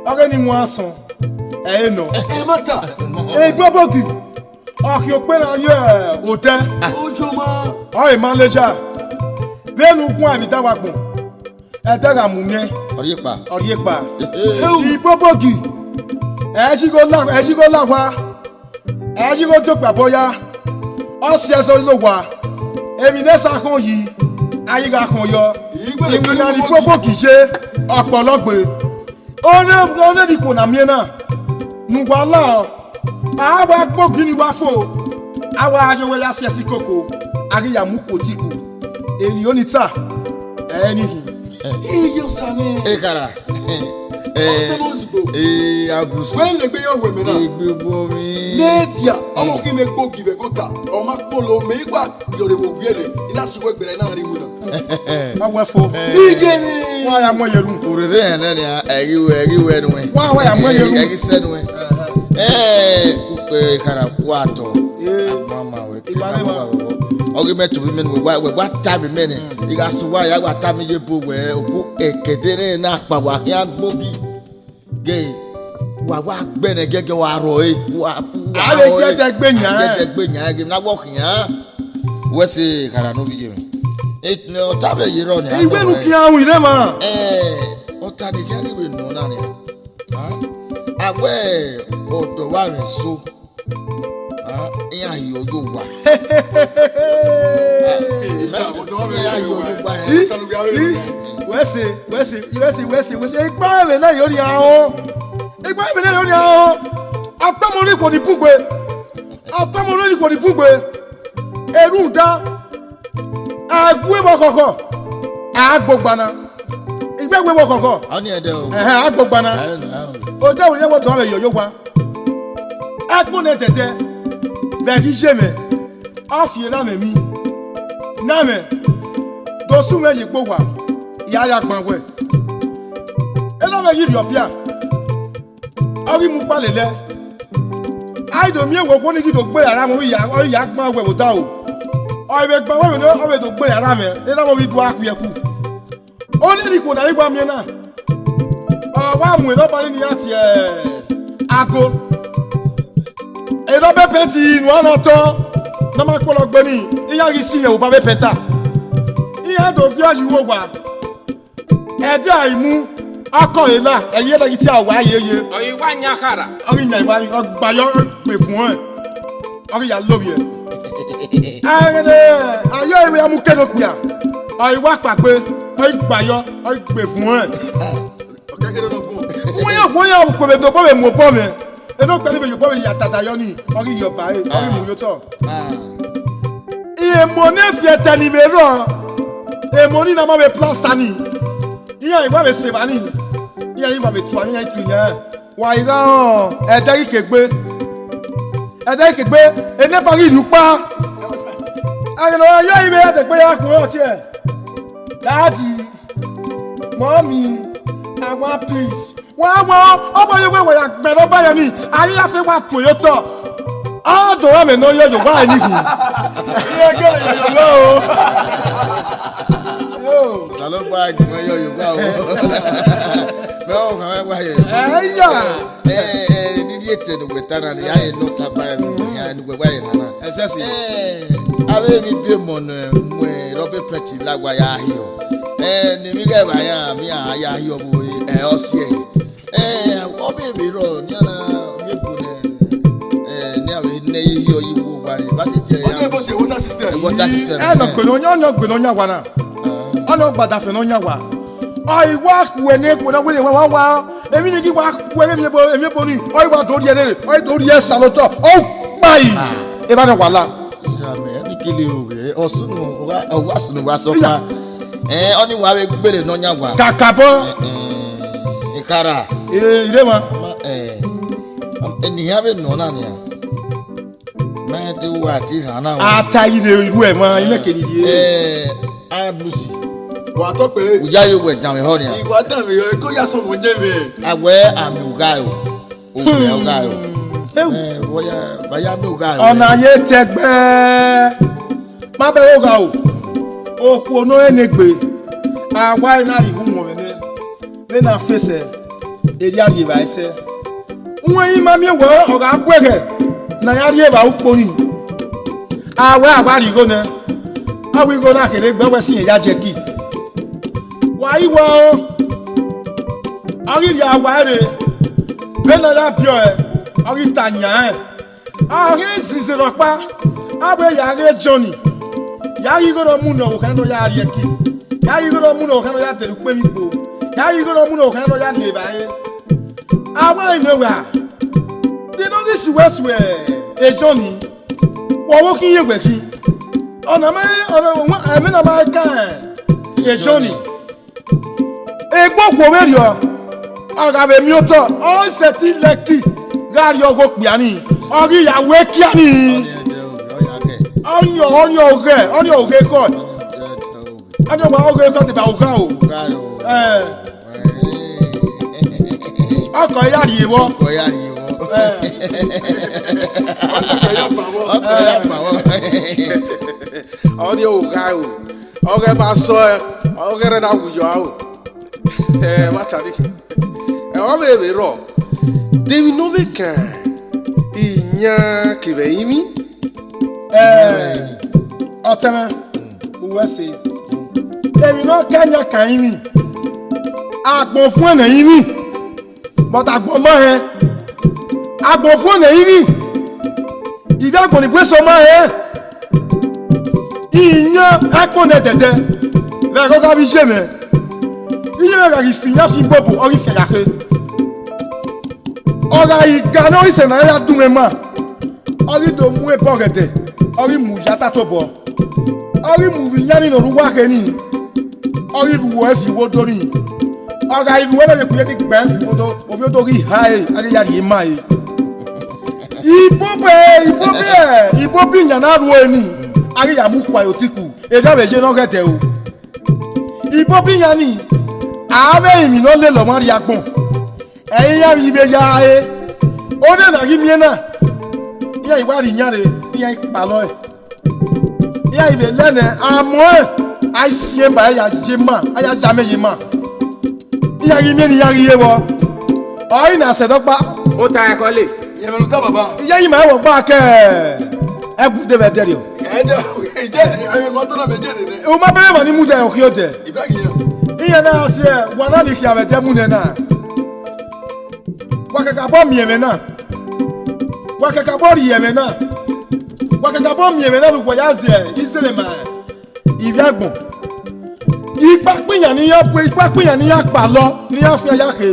ọghe ni wan asọn, ẹ i re nọ. Ẹ ma ta. Ibobogi, ọ khian okpẹn na ye odẹ. Ojoma. Ọ re manager. Vbene u guan emwi da wa gbọn, ẹdẹ gha mu mwẹ. Ọ rhie kpa. Ọ rhie kpa. Ehe. Ibobogi, ẹ i ghi la, ẹ i ghi la owa. Ẹ i ghi do gbe abọ ya, ọ si ẹzọ ne owa, emwi ne esa khọn yi, a ghi gha khọn yọ. Iwinna ne ibobogi ye, ọkpọlọ gbe. Ọnẹ, ọnẹ ni ikhuo na miẹn na, ne uwa la ọ, a wa gbe ogi ni wa fo, a wa ye owẹ ya si ẹse ikoko, a ghi ya mu uko tiko. Emwi oni ta, ẹ i re ni hin. Iye Osa mwẹ. Ekhara. Eh, Ọtẹn Ozugbo. Eh, Abrusi. Wẹ legbe yọ wẹ mẹ na. Egbe bọ mi. Media, ọmọ kẹ mẹ gbogi vbe ẹgota, ọ ma kpolo, mẹ i gua yọrọ vbe owiẹ nẹ, I na sẹ uwẹ gberra, I na rre iwinna. Ọ wẹ fo. Iye ni. Wa ya mu ẹyẹ ru. Orere ẹnẹ ni, ẹ ghi wẹ, ẹ ghi wẹ nuẹn. Wa, wa ya mu ẹyẹ ru. Ẹ ghi sẹ nuẹn. Eh, Ekhara kua tọ. Eh. Agbọn ma wẹ. Igba ne ma. Ọ ghi mẹ tobọ imẹ ne wẹ wa, wẹ wa tama imẹ nẹ. Mm. I gha sẹ uwa ya wa tama iye ebo wẹ, oko ẹkẹdẹ nẹ na kpa wa khian gbogi. Gẹ, wa wa gbẹnnẹ gẹgẹ wa rrọọ ẹre. Wa, wa A vbe rrọọ ẹre. Gẹdẹ gbe yan. A vbe gẹdẹ gbe yan, gẹ na wọ khian. Wẹ sẹ Ekhara ne ovbi iye mwẹ. E, ne ọ ta vbe ye rrọọ ni, a Iwẹ nọ nu wẹ. Khian ru irẹn ma. Ẹ, ọ ta ne khian ghi vbe nọ na nian. Ah, a wẹ ọdọ vbe amwẹ eso. Ah, iran hi ọyọ owa. Ah, iran hi ọyọ owa, eh. I, i, wẹ sẹ, wẹ sẹ, wẹ sẹ, wẹ sẹ, wẹ sẹ. Igba ẹmwẹ na yo nia họn. Igba ẹmwẹ na yo nia họn. Akpamọ ne ikhuo ni bun gbe. Akpamọ ne ikhuo ni bun gbe. Erhunmwuda, a gu ẹvbo khọkhọ, a gbe ogba na. Igbe ẹvbo khọkhọ. Ọni ẹdẹ o. Ẹhẹn, a gbe ogba na. Ẹ, ẹ, ẹ. Odẹ wẹ ne wẹ dọn vbe yọ yo wa. Ẹkpo nẹ dẹdẹ, vbe ghi ye mwẹ, ọ fi erha mwẹ emwi. Na mwẹ, do sẹ mwẹ ye egbe owa, I ya ya gban wẹ. Erha mwẹ ghi rhie ọpia, ọ ghi mu ukpa lele. A i do miẹn wẹ okhuo ni ghi do gbe erha mwẹ, ọ ghi ya, ọ ghi ya gban wẹ vbe odaro. Ọ i vbe gban wẹ vbe ne ọ vbe do gbe erha mwẹ, erha mwẹ ọ ghi do a khuiẹkhu. Ọnii ni ikhuo ne a ghi wa miẹn na, ọ wa mu erha ọba ni iran tie ago. Erha ọba pẹnti ne uan na tọ, ne a ma kpọlọ gbe ni, iran ghi si mwẹ vbe obọ avbe pẹnta. Iran do viọ ye uwu owa. Ẹdẹ a i mu, akọ ẹre la, ẹ i re ẹre ghi tie owa yeye. Ọ i wa yan khara. Ọ ghi yan evba ni, ọ gba yọ, ọ gbe vuọn. Ọ ghi ya lovbiẹ. Ẹghẹdẹ, a yọ ivbi ya mu kene okpia. Ọ i wa kpagbe, ọ i gba yọ, ọ i gbe vuọn. Ọ kẹkẹrẹ nọ fun. Uwẹ ya, uwẹ ya, ukpe vbe dobọ vbe mu obọ mwẹ. Eno kpẹ ni vbe ye obọ vbe ya tata yọ ni, ọ ghi ye ọba ẹre, ọ ghi mu ye otọ. Ah. Emọ ne fiẹtẹ ni vbe rrọọ, emọ ni na ma vbe plasta ni, iran i wa vbe sẹ evba ni, iran i wa vbe tua, iran i tu iran. Wa i gha rẹn ẹdẹ ghi ke egbe, ẹdẹ ghi ke egbe, eneba ghi rhie ukpa. Ẹghẹ ne ọ ya yọ ivbe ẹdẹ egbe ya khuẹn ọtiẹ. Daddy, mommy, I want peace. Wa wa, ọ ma ye wẹ wa ya gbẹn ne ọ ba yẹ ni, a i ya fe wa tuẹ ye otọ. Ọ do ra mẹ ne ọ ye yo wa ni hin. Iye ke ye yo o. Osanobua gu mwẹ yọ yo wa o. Mẹ ọ khan wa ye. Ẹ ya. Ẹ, ẹ, ni di etẹ ne uwẹ ta na, ne ya ye nọ taba ẹmwẹ, ya ne uwẹ wa ye nana. Ẹsẹse. Ẹ, avbe emwi biẹ emọ ne mu Robert Petty la wa ya hiọ. Ẹ, ne emwi ghẹ vba ya, mi a ya hiọ vbe ẹ, ọ siẹ. Ẹ, ọ vbe vbe rrọọ, ne a na miẹn ebo nẹ, ẹ, ne a vbe ne ye hiọ yi wo wa re, va sẹ tie ya. Ọ na ebo si water system. Water system. Ẹ, nọ kpe ne ọ yan, ọ nọ gbe ne ọ yan wa na. Ọ nọ gbadafẹn ne ọ yan wa. Ọ i wa khuẹ ne khuẹ na wẹrẹ wa wa wa. Emwi ni ghi wa khuẹ vbe emwi ebo, emwi ebo ni. Ọ i wa do rhie rere, ọ i do rhie Osanobua. Ọ kpai. Evba nọ wa la. Ira mẹ, ẹni kele o, ẹ, ọ sunu, ọ wa, ọ wa sunu wa sọkpa. Ẹ, ọni wa vbe gbere ne ọ yan wa. Kakabọ. Ẹ, ẹ, ekhara. Ẹ, ire ma. Ma, ẹ, eni hia vbe nọ na nia. Mẹ te wa ti hana wa. A ta yi vbe iru ẹ ma, imẹ keni rhie. Ẹ, a blusi. Wa tọ kpere. Uya yo wẹ danmwehọ nia. Iwa danmwehọ, eko ya sọ mu nyẹn vbe. A wẹ amẹ ugha o. Ovẹ ọgha o. Ewu. Ẹ, vbe ọ ya, vbe a ya miẹn ugha o. Ọna ye tẹgbẹ. Ma bẹghe ogha o. Okhuo ne ọ rẹn ne egbe. A wa na rhie iwu wọn vbe nẹ. Vbene a fẹsẹ, erriọ a rhie evbare sẹ. Uwẹ i ma miẹn wẹ ọ gha gu ẹghẹ ne a ya rhie evbare ukpo nii. A wẹ a wa rhie igho nẹ. A wẹ igho na kherhe egbe wẹ sẹ irẹn ya jẹ ki. Wa i wẹ o. Ọ ghi rhie awa ẹre, vbene ọ ya biẹ ọe, ọ ghi ta yan rẹn. A ghi zinzin rhọkpa, a wẹ ya ghe Jọni, ya ghi igho ne ọ mu ne ọvbokhan ne ọ ya rhie ẹki, ya ghi igho ne ọ mu ne ọvbokhan ne ọ ya dẹrẹ ukpemwi kpo, ya ghi igho ne ọ mu ne ọvbokhan ne ọ ya le evbare. A wẹ ine wẹ a, de ne ọ ghi suẹ suẹ Jọni, wẹ ọvbokhan iye wẹ khin. Ọna ma, ọna, ẹmwẹ na ma kan Jọni. Egbe okhuo vberriọ, ọ gha vbe miẹn otọ, ọ sẹtin lẹki gha rrie ọghe okpia nii, ọ ghi ya wẹ ekia nii. Ọnii, ọnii ọghẹ, ọnii ọghẹ kọ. Ọnii ọwa ọghẹ kọ deba ugha o. Ẹ. Ọkọ ya rhie vbọ. Ọkọ ya rhie vbọ. Ẹ. Ọkọ ya kpa vbọ. Ọkọ ya kpa vbọ. Ọnii ugha o. Ọghẹ ma sọ ẹ, ọghẹ rẹ na wu yọ aro. Ẹ, wa ta ni. Ẹ, ọ vbe vbe rrọọ. De emwi ne ọ vbe kan iyan kevbe ẹrinmwi? Ẹ, ọtẹn mwẹ, uwẹ ẹse. De emwi ne ọ kan iyan kan ẹrinmwi? Agbọn fuẹn ne ẹrinmwi. But agbọn ma hẹn, agbọn fuẹn ne ẹrinmwi, ivbi agbọn ni bu eso ma hẹn. Iyan ẹko nẹ dẹdẹ, vbe ẹghẹ ọ gha vbe iye mwẹ, iye mwẹ gha ghi fi iyan fi ibobo, ọ ghi fi ẹre ya khe. Ọ gha ghi ga ne ọ ghi sẹ ne a ya dun mwẹ ma, ọ ghi do mu ebe ọghẹdẹ, ọ ghi mu ya ta tobọ. Ọ ghi mu vbe iyan ni ne ọ rre uwu akhe ni, ọ ghi ru ẹre fi iwodo ni, ọ gha ru ẹre ye kuyẹ ni gbe ẹre fi iwodo, ovbi odo ghi ha ẹre, a ghi ya rhie ma ẹre. Ibobo, ibobo, ibobo iyan na ru ẹre ni, a ghi ya mu kua ye otiku, erha vbe ye ne ọghẹdẹ o. Ibobo iyan ni, a vbe ẹrinmwi ne ọ lele ọmwa rrie agbọn. Ẹ i ya vbe ive ya re, ọ na na ghi miẹn na, iran i wa rhie iyan rre, iran i kpalọ ẹe. Iran i vbe lẹ nẹ, amọ ẹn, a i siẹn ba, a ya ye ma, a ya ya amẹ ye ma. Iran ghi miẹn ne iran ghi ye vbọ, ọ i na sẹ dọkpa. Ota ẹkọ le. Yẹn mẹ ne u ta baba. Iye yi ma ẹvbo gba kẹ ẹgbẹdẹ vbe ẹdẹrriọ. Ẹdẹ, ìjẹ́ ẹ̀yìn mọ́tò náà méjèèjì ni. U ma bẹghe emwa ni mudia ye okhiodẹ. Ìbá yẹn. Iran na sẹ, wa na vbe khian vbe ẹdẹ mu nẹ na. Wa kakabọ miẹn mwẹ na. Wa kakabọ rhie mwẹ na. Wa kakabọ miẹn mwẹ na ne uwa ya zẹ izere ma ivbi agbọn. Ikpakpa iyan ne iran pue, ikpakpa iyan ne iran kpalọ, ne iran fian ya khe,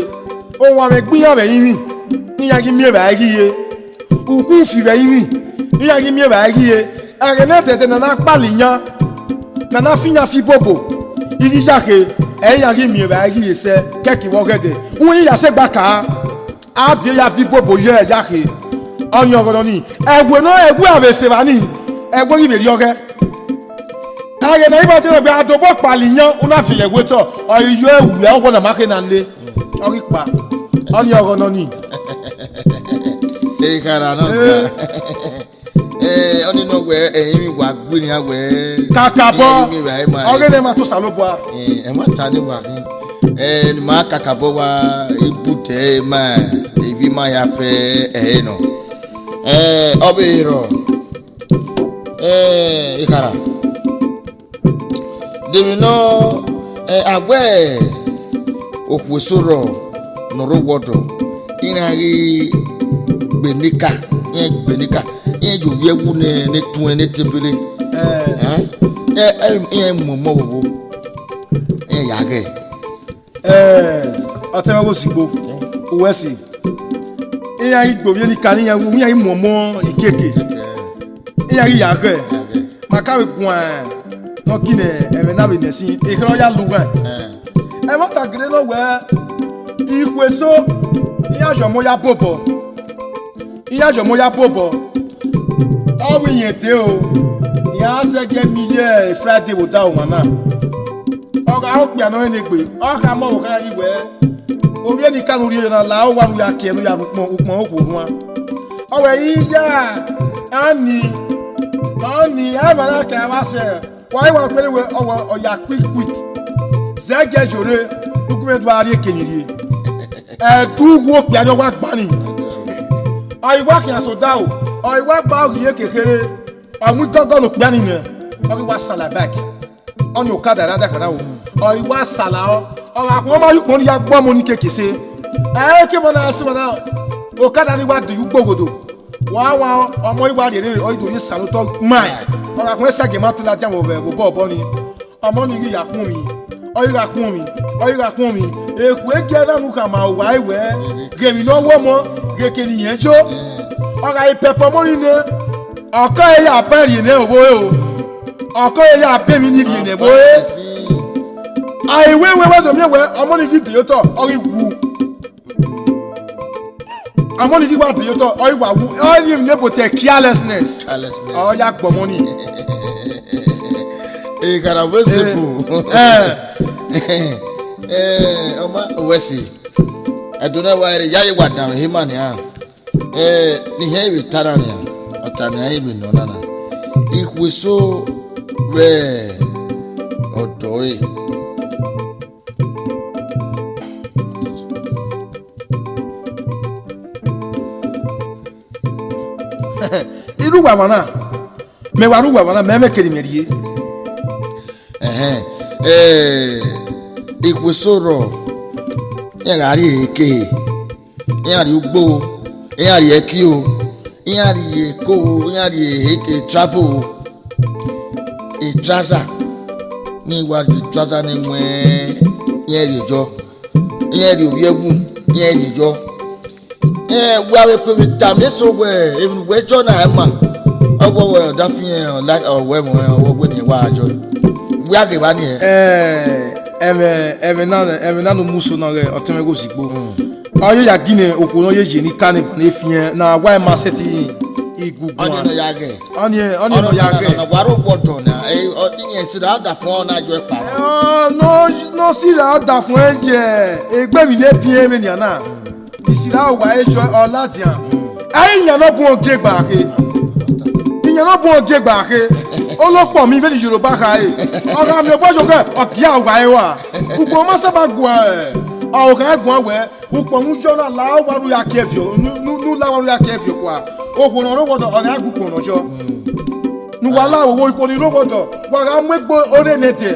owanmwẹ gbe iran vbe ẹrinmwi, ne iran ghi miẹn evbare ghi ye. Ukhunmwu fi vbe ẹrinmwi, ne iran ghi miẹn evbare ghi ye. Ẹghẹ ne ẹdẹdẹ ne a na kpala iyan, ne a na fi iyan fi ibobo, I ghi ya khe, ẹ i ya ghi miẹn evbare ghi ye sẹ, kẹkẹ vbe ọghẹdẹ. Uwẹ I ya sẹ gba ka, a viọ ya viọ ibobo ye ẹre ya khe. Ọnii ọghọ nọ nii, ẹwe nọ, ẹwe a vbe sẹ evba nii, ẹwe ghi vbe rriọghẹ. Ẹghẹ ne a i wa dee nọ gbe a dobọ kpala iyan, u na viọ ẹwe otọ, ọ i yọ ẹwe ọghọ na ma khe na le, ọ ghi kpa. Ọnii ọghọ nọ nii. Ekhara nọ ga. Eh, ọnii nọ wẹ, eh, emwi wa gbe nian wẹ. Kakabọ, emwi wa ma, ọghe ne ma to Osanobua. Eh, ẹ ma ta ne wa khin. Eh, ne ma kakabọ wa, ibutẹ ma, evi ma ya fẹ, eh, nọ. Eh, ọ vbe rrọọ. Eh, Ekhara. De emwi nọ, eh, a wẹ okhuo eso rrọọ ne ọ rre owa ọdọ, iran ghi gbe nika, iran gbe nika, iran ye ovbi ẹwu ne, ne tuẹn ne tebele. Eh. Eh? Eh, eh, iran mu ọmọ vbovbo, iran ya ghẹ. Eh, ọtẹn mwẹ gho sigbo, uwẹ si. Iran ghi gbe ovbi nika ne iran wu, iran ghi mu ọmọ ikeke. Iran ghi ya ghẹ. Ma ka vbe guan ne ọ ginẹ ẹmwẹ na vbe nẹ ẹsin, ekherhe ọ ya lughan. Ẹmwata gele nọ wẹ, ikhuo eso, iran ye ọmọ ya bobọ. Iran ye ọmọ ya bobọ. Ọ vbe irẹn dee o, iran sẹ gie miẹn iye Friday vbe odaro ọmwa na. Ọ gha re okpia ne ọ rẹn egbe, ọ khama ọvbokhan ghi wẹ, ovbi nika ne u rhie na la owa ne u ya kie ne u ya rhie ukpọn, ukpọn okhuo ruan. Ọ wẹ, iya, ani, ani, a ma na ka vba sẹ, wa i wa kpere wẹ, ọ wẹ, ọ ya quick quick. Zẹ gie zhorre, ne u gu mwẹ do a rrie eke ni rrie. Ẹdẹ uwu okpia ni ọ wa gba ni. Ọ i wa khian sẹ odaro, ọ i wa gba oghi eke kherhe, ọ mu idọgọ ne okpia ni nẹ, ọ ghi wa sala back. Ọnii okada ra da khara o. Ọ i wa sala ọ, ọ gha khuọnmwi ọmọ ye ukpọn ni ya gbe ọmọ ni keke sẹ. Ẹ i ke emọ na sẹ emọ na, okada ni wa do ye ugbo oghodo. Wa wa, ọmọ i wa rhie rere, ọ i do rhie sala otọ mai. Ọ gha khuọnmwi ẹsẹgẹ ma tu ladian vbe obọ obọ ni. Ọmọ ni ghi ya khuọnmwi, ọ ghi gha khuọnmwi, ọ ghi gha khuọnmwi. Ekhue gie na nu khama uwa ẹre wẹ, ghe emwi ne ọ wu ọmọ, ghe eke ne irẹn yo. Ọ gha re pẹpẹ ọmọ ni nẹ, ọ ke ya ba rhie nẹ vbe ore o. Ọ ke ya ba emwi ni rhie nẹ vbe ore. A i wẹ wẹ wẹ do miẹn wẹ, ọmọ ni ghi de ye otọ, ọ ghi wu. Ọmọ ni ghi wa de ye otọ, ọ ghi wa wu, ọ ghi ne bo te carelessness. Carelessness. Ọ ya gbe ọmọ ni. Ekhara vbe Eh, seko. Eh. Eh, ọma, wẹ si. Ẹdun na wa rre, ya ye wa dan he ma nian. Eh, ne ihe vbe ta na nian. Ọ ta nian, ivbi nọ na na. Ikhuo eso vbe ọdọ re. I rre uwa emwa na, mẹ wa rre uwa emwa na, mẹ mwẹ eke ne imẹ rrie. Ẹhẹn, eh, ikhuo eso rrọọ, iran gha rrie eke, iran rrie ugbo, iran rrie ẹki o, iran rrie eko, iran rrie e-, e travel o, e trouser, ne iran wa rrie trouser ne wẹn, iran rrie yọ, iran rrie ovbi ẹwu, iran rrie yọ. Eh, wẹ avbe eko vbe tama eso wẹ, emwi ne uwẹ jọ na ẹ ma. Ọ wẹ wẹ ọdafiẹn, ọ la, ọ wẹ ẹmwẹ, ọ wẹ wẹ ne wa jọ. Wẹ a ghe evba ni ẹ? Eh, ẹmwẹ, ẹmwẹ na, ẹmwẹ na ne u mu so na ghẹ, ọtẹn mwẹ gho zigbo. Mm. Ọ ye ya gine okhuo ne ọ ye ye ne I ka ne eba ne fiẹn, na wa ima sẹtin iguguan. Ọnii nọ ya ghẹ. Ọnii, ọnii nọ ya ghẹ. Ọnọ, ọnọ, wa rre owa ọdọ na, eh, ọ, iran sirra ọdafọn na yọ ẹkpa. Eh, ọ, nọ, nọ sirra ọdafọn ye, egbe emwi ne biẹn vbenian na. Isirra uwa ẹre yọ, ọ ladian. Ẹ i yan ne ọ bun ogiegbe khe. Iyan ne ọ bun ogiegbe khe. Olokpọ mi vbene Yoruba kha re. Ọ gha miẹn ọgbọ yọ ghẹ, ọ gie uwa ẹre wa. Ukpọn ma saba gua, ẹ, ọ gha guan wẹ, ukpọn ne u yọ na la uwa ru ya kie viọ, nu, nu, nu la uwa ru ya kie viọ kua. Okhuo ne ọ rre owa ọdọ, ọ gha gu ukpọn ne ọ yọ. Ne uwa la vbe owa ikhuo ni rre owa ọdọ, wa gha mu egbe ore nẹdẹ.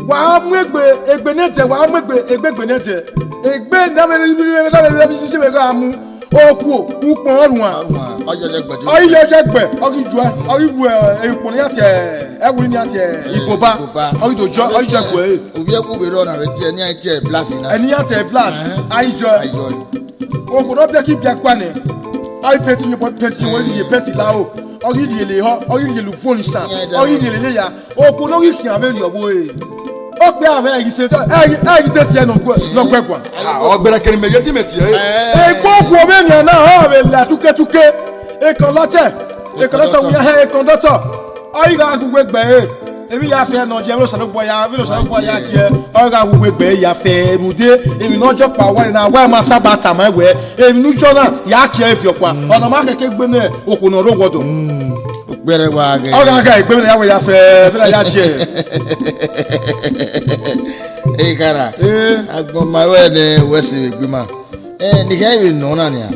Wa mu egbe, egbe nẹdẹ, wa mu egbe, egbe egbe nẹdẹ. Egbe ne avbe, ne avbe, ne avbe isi vbe gha mu. Okhuo, ukpọn ọ ruan. Ọ ruan, ọ yọ yẹ gbẹdẹ. Ọ i yọ yẹ gbẹ, ọ ghi juẹ, ọ ghi wu, eh, ukpọn ne iran tie, ẹwu ne iran tie, eh, iboba. Iboba. Ọ ghi do jọ, ọ ghi jọ gu ẹre. Ovbi ẹwu vbe rrọọ na vbe tie, ne iran tie blast na. Ẹ ne iran tie blast, ẹhẹn, a i jọ. A i jọ. Okhuo ne ọ biẹ ghi biẹ kua nẹ. A i pẹnti ye, pẹnti ye, pẹnti la o. Ọ ghi rhie lele ehọ, ọ ghi rhie lele uvuọn isan, ọ ghi rhie lele eya. Okhuo ne ọ ghi khian vberriọ vbe ore. Okpia mwẹ ẹghi se, ẹghi, ẹghi te tiẹ nọ guẹ, nọ guẹ guan. Ah, ọ gbẹrẹ kere mẹ ye te mẹ tiẹ, eh. Egbe okhuo vbe nian na, ọ vbe la tuke tuke. Ekọlọtẹ, ekọlọtẹ wẹ ya hẹ ekọndọtọ. Ọ ghi gha gu uwu egbe ẹre. Emwi ya fẹ ne ọ ye, vbene Osanobua ya, vbene Osanobua ya gie, ọ gha gu uwu egbe ẹre ya fẹ rhunmwuda emwi ne ọ ye ọkpa wa na, wa ma saba tama wẹ, emwi ne u yọ na, ya kie ẹre viọ ọkpa. Ọna ma kẹkẹ gbe ne okhuo ne ọ rre owọdọ. Ukpẹrẹ wa ghẹ. Ọ gha gha egbe ne ya wẹ ya fẹ, vbene ya gie. Ekhara. Eh. Agbọn ma ruẹ ne wẹ se vbe egbe ima. Eh, ne I khẹ vbe nọ na nian.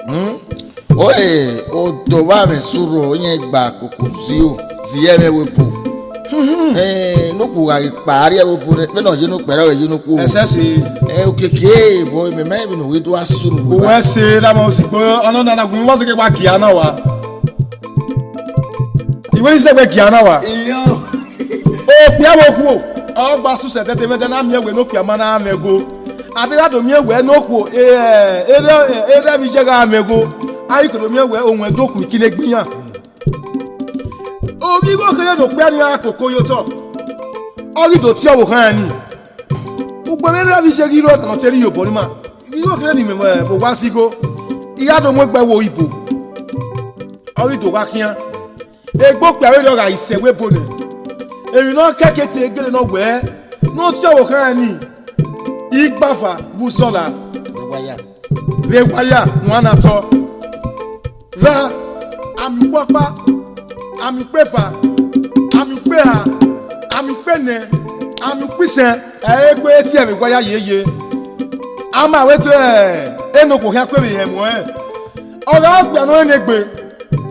Hmm? Ore, odọ vbe amwẹ sẹ urho, irẹn gba koko zio, zi ẹmwẹ ẹvbo ebo. Eh, ne okhuo gha ghi kpa, a rrie ẹvbo ebo nẹ, vbene ọ ye ne okpia, ọ ye ne okhuo. Ẹsẹse. Eh, okiekie, bọ, mẹ ma vbe ne u ghi do a sunu. Uwẹ se, na mẹ osigbo, ọnọna na gun, wa sẹ ke wa gia na wa. Iwẹ ni sẹ wẹ gia na wa. Iyo. Okpia vbe okhuo, ọ gba susẹ dẹdẹ, mẹ da na miẹn wẹ ne okpia ma na mwẹ go. A te gha do miẹn wẹ ne okhuo, eh, erha, erha vbe iye gha mwẹ go, a i ke do miẹn wẹ owẹn do khuiki ne egbe iran. Oghigho kherhe ne okpia ni a koko ye otọ, ọ ghi do tie ọvbokhan ni. Ugbẹn vbe erha vbe iye ghi rrọọ ne ọ te rri iyobọ ni ma, igho kherhe ni mẹ vbe owa zẹ igho, I gha do mu egbe ẹvbo ibo, ọ ghi do gha khian. Egbe okpia vberriọ gha ghi sẹ ẹvbo ebo nẹ, emwi ne ọ kẹke te gele ne ọ wẹẹ, ne ọ tie ọvbokhan ni, igbafa vbe uzọla. Vbe wa ya, vbe wa ya, wan na tọ. Ra, amẹ ukpọkpa, amẹ ukpeva, amẹ ukpeha, amẹ ukpẹnẹ, amẹ ukpisẹn, ẹ i gbe tie vbe wa ya yeye. Ama wẹ do eno okhuo khian kue vbe hẹ ẹmwẹ ọnrẹn. Ọ gha gbe anọ ne egbe,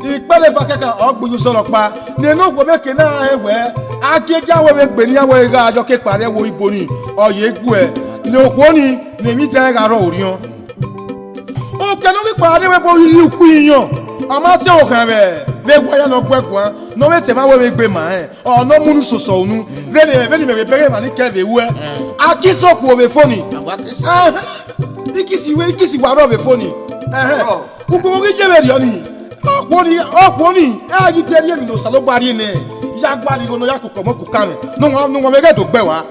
ikpẹlẹ eva kẹkan ọ gbe ye usọrọ ọkpa, ne eno okhuo vbe ke na rẹn wẹẹ, a gie gia wẹ vbe egbe ne iran wẹ gha yọ ke kpa rrie ẹvbo ibo ni, ọ ye guẹ, ne okhuo ni, ne emwi dan gha rrọọ orhiọn. Okẹ ne ọ ghi kpa rrie ẹvbo ibo ghi rhie ukpu iyọn, a ma tie ọvbokhan vbe, vbe wa ya ne ọ guẹ guan, ne ọ vbe te emwa wẹ vbe egbe ma rẹn, ọ ne ọ mu unu soso unu, vbene, vbene imẹ vbe bẹghe emwa ni kẹ vbe ruẹ. A kisi okhuo vbe fo ni. Ẹhẹn. I kisi wẹ, I kisi wa rrọọ vbe fo ni. Ẹhẹn. Ukpowẹ ghi ye vberriọ ni. Okhuo ni, okhuo ni, ẹ ghi te rhie emwi ne Osanobua rhie nẹ, ya gualọ igho ne ọ ya koko ọmọ koko amwẹ, ne uwa, ne uwa vbe ghẹ do gbe ẹe wa.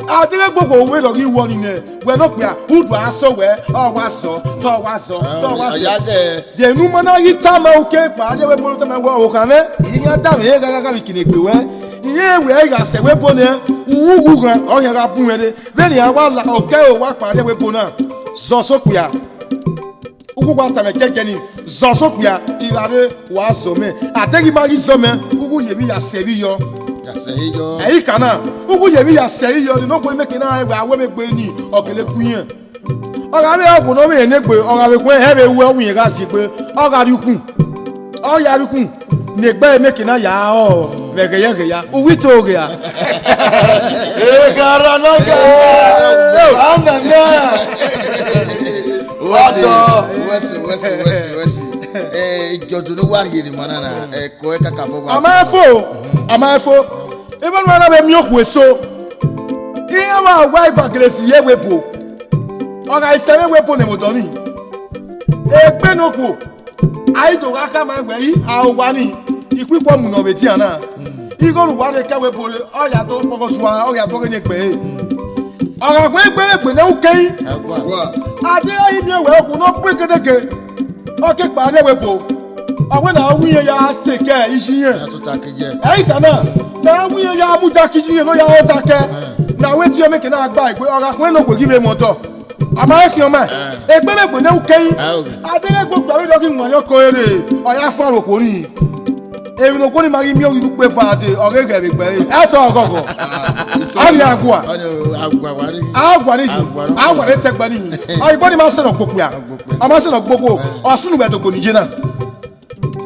A deghẹ gbe okhuo vberriọ ghi wọ ni nẹ, wẹ ne okpia, udu a sẹ wẹ, ọ wa zọ, te ọ wa zọ, te ọ wa zọ. Ọ ya gẹ. De ne u ma na ghi tama uke kpa, de wẹ bolo tama wẹ, ọvbokhan mwẹ, I ghi ya da mwẹ, gha gha gha vbe kine egbe wẹ. I rẹn wẹ, I gha sẹ wẹ bo nẹ, uwu uwu ghan, ọ khian gha bun mwẹ rre. Vbene a wa la, okẹ ro wa kpa, de wẹ bo na, zọ sẹ okpia. Uwu wa tama ẹkẹkẹ ni, zọ sẹ okpia, I gha rre, wa zọ mẹ. A deghẹ I ma ghi zọ mẹ, uwu ye emwi ya sẹ vbe iyọ. Ya sẹ vbe iyọ. Ẹ i ka na, uwu ye emwi ya sẹ vbe iyọ, ne okhuo ne mẹ ke na rẹn wẹ, a wẹ vbe egbe ni, ọ gele ku irẹn. Ọ gha vbe okhuo ne ọ vbe rẹn egbe, ọ gha vbe khuẹn, ẹ vbe ru ẹre, ọ wẹ irẹn gha zẹ egbe, ọ gha rrie ukhu. Ọ ya rrie ukhu, ne egbe ẹre mẹ ke na ya, ọ, vbe ẹghẹ ya ẹghẹ ya, uwu i to ghe a. Ekhara nọga, anana. Wẹsi, wẹsi, wẹsi, wẹsi, wẹsi. Eh, igiọdu ne wa rhie ne ima na na, ẹko ẹre kakabọ wa. A ma fo, a ma fo. Ebe ne a na vbe miẹn okhuo eso, iran wa wa igba gele si ye ẹvbo ebo. Ọ gha sẹ vbe ẹvbo ebo ne vbe odọ ni. Egbe ne okhuo, a i do gha khama wẹ, I, a owa ni, ikhuikhuo mu ne ọ vbe dian na. Igho ne uwa rhie ke ẹvbo ebo re, ọ ya do kpọghọ sua, ọ ya do ghe ne egbe ẹre. Ọ gha wẹ egbe ne egbe ne u kẹn. A deghẹ I miẹn wẹ okhuo ne ọ bu egedege, ọ ke kpa rrie ẹvbo ebo. Ọ wẹ ne a wu irẹn ya stay ke iye irẹn. Ẹ i ka na, ne a wu irẹn ya mudia ke iye irẹn ne ọ ya họta kẹ. Ne a wẹ tie ọmọ eke na gba egbe, ọ gha khuẹn ne okhuo ghi vbe mwẹ ọdọ. A ma he khian ọmọ, egbe ne egbe ne u kẹn. A deghẹ egbe okpia vberriọ ghi wan yọ ko ere, ọ ya fua ro okhuo ni. Emwi ne okhuo ni ma ghi miẹn oghi ukpe va dee, ọ ghe ghẹ vbe gbe ẹre. Ẹ tọ ọghọghọ. A vbe a gua. A gua ni yi. A gua ni tẹgbẹ ni yi. Ọ igbo ni ma sẹ ne ọ gbe okpia. A ma sẹ ne ọ gbe okhuo. Ọ sunu vbe ẹdogbo ni ye na.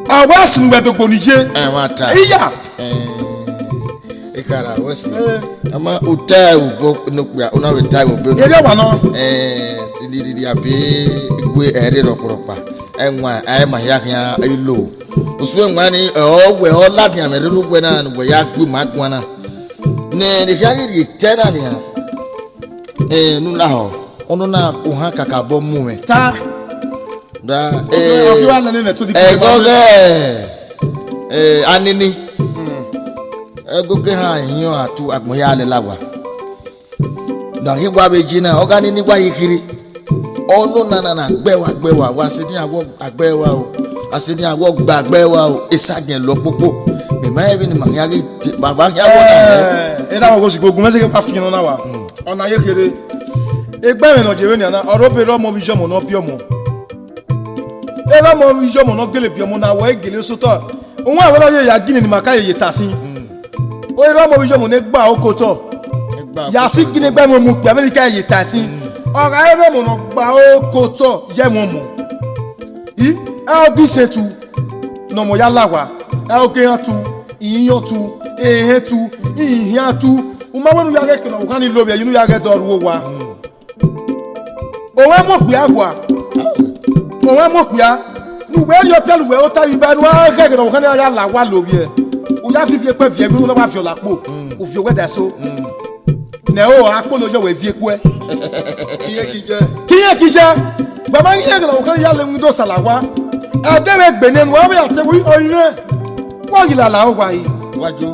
A wa sunu vbe ẹdogbo ni ye. Ẹ wa ta. Iya. Eh, Ekhara, wẹsi. Eh. A ma u ta ẹre obọ ne okpia, u na vbe ta ẹre obọ. Erriọ wa nọ. Eh, liriri abi igue ẹre rọkpọrọkpa. Ẹwaẹn, a ma hia khian ilo. Usun ẹwaẹn ni, ọ wẹ, ọ ladian mwẹ rere uwẹ na, ne uwẹ ya gbe ima guan na. Ne, ne khian ghi rhie etẹ na nian. Eh, ne u lahọ, ọnọna ohan kakabọ mu mwẹ. Ta. Da, ọ fi, ọ fi eh, wa lele mẹ to the ẹghọ ghẹ, Eh, anini. Ẹgogo ehan ihiọn atu agbọn ya lẹ la wa. Na ghi wa vbe je na, ọ gha nini wa ye kherhe. Ọnọna na na gbe wa, gbe wa, wa sẹ din awọ gbe wa o. A sẹ din awọ gbe wa o. Esagiẹn lọ kpokpo. Mẹ ma rẹn vbene ima khian ghi te, baba khian wọ na. Eh, erha mwẹ ghosi gogun, mẹ sẹ ke wa fian nọ na wa. Ọna ye kherhe. Egbe ẹmwẹ ne ọ je vbe nian na, ọ rre obọ erha ọmọ vbe iye ọmọ ne ọ biẹ ọmọ. Erha ọmọ vbe iye ọmọ ne ọ gele biẹ ọmọ na, wẹ gele sotọ. Uwa wẹ na ye ya gini ne ima ka ye ye ta sin. Erha ọmọ vbe iye ọmọ ne gba oko otọ. Ya si gini gba mu okpia vbene I ka ye ta sin. Ọ gha rre ọmọ ne ọ gba oko otọ ye ẹmwẹ ọmọ. I, ẹ ọ ghi sẹ tu ne ọmọ ya la owa, ẹ ọ ghe ehan tu, ihiọn tu, ehẹn tu, ihian tu. U ma wẹ ne u ya ghẹ kene ọvbokhan ni lovbiẹ, ye ne u ya ghẹ dọ rhuo owa. Ọmwa mu okpia gua. Ọmwa mu okpia. Ne uwẹ rhie ọpia ne uwẹ ota vbe iba ne u gha ghẹ kene ọvbokhan ni ya la owa lovbiẹ. U ya viọ ivie kuẹ viẹ emwi ne u na wa viọ la kpo. U viọ owẹ da eso. Nẹ o, a kpolo yọ wẹ viọ ekuẹ. Kiye kije. Kiye kije. Wa ma ghi ghẹ kene ọvbokhan ni ya la emwi do sala owa. Ẹdẹ vbe gbe nẹ ne uwa vbe ya te wẹ orinmwẹ. Wa ghi lala owa yi. Wa jo.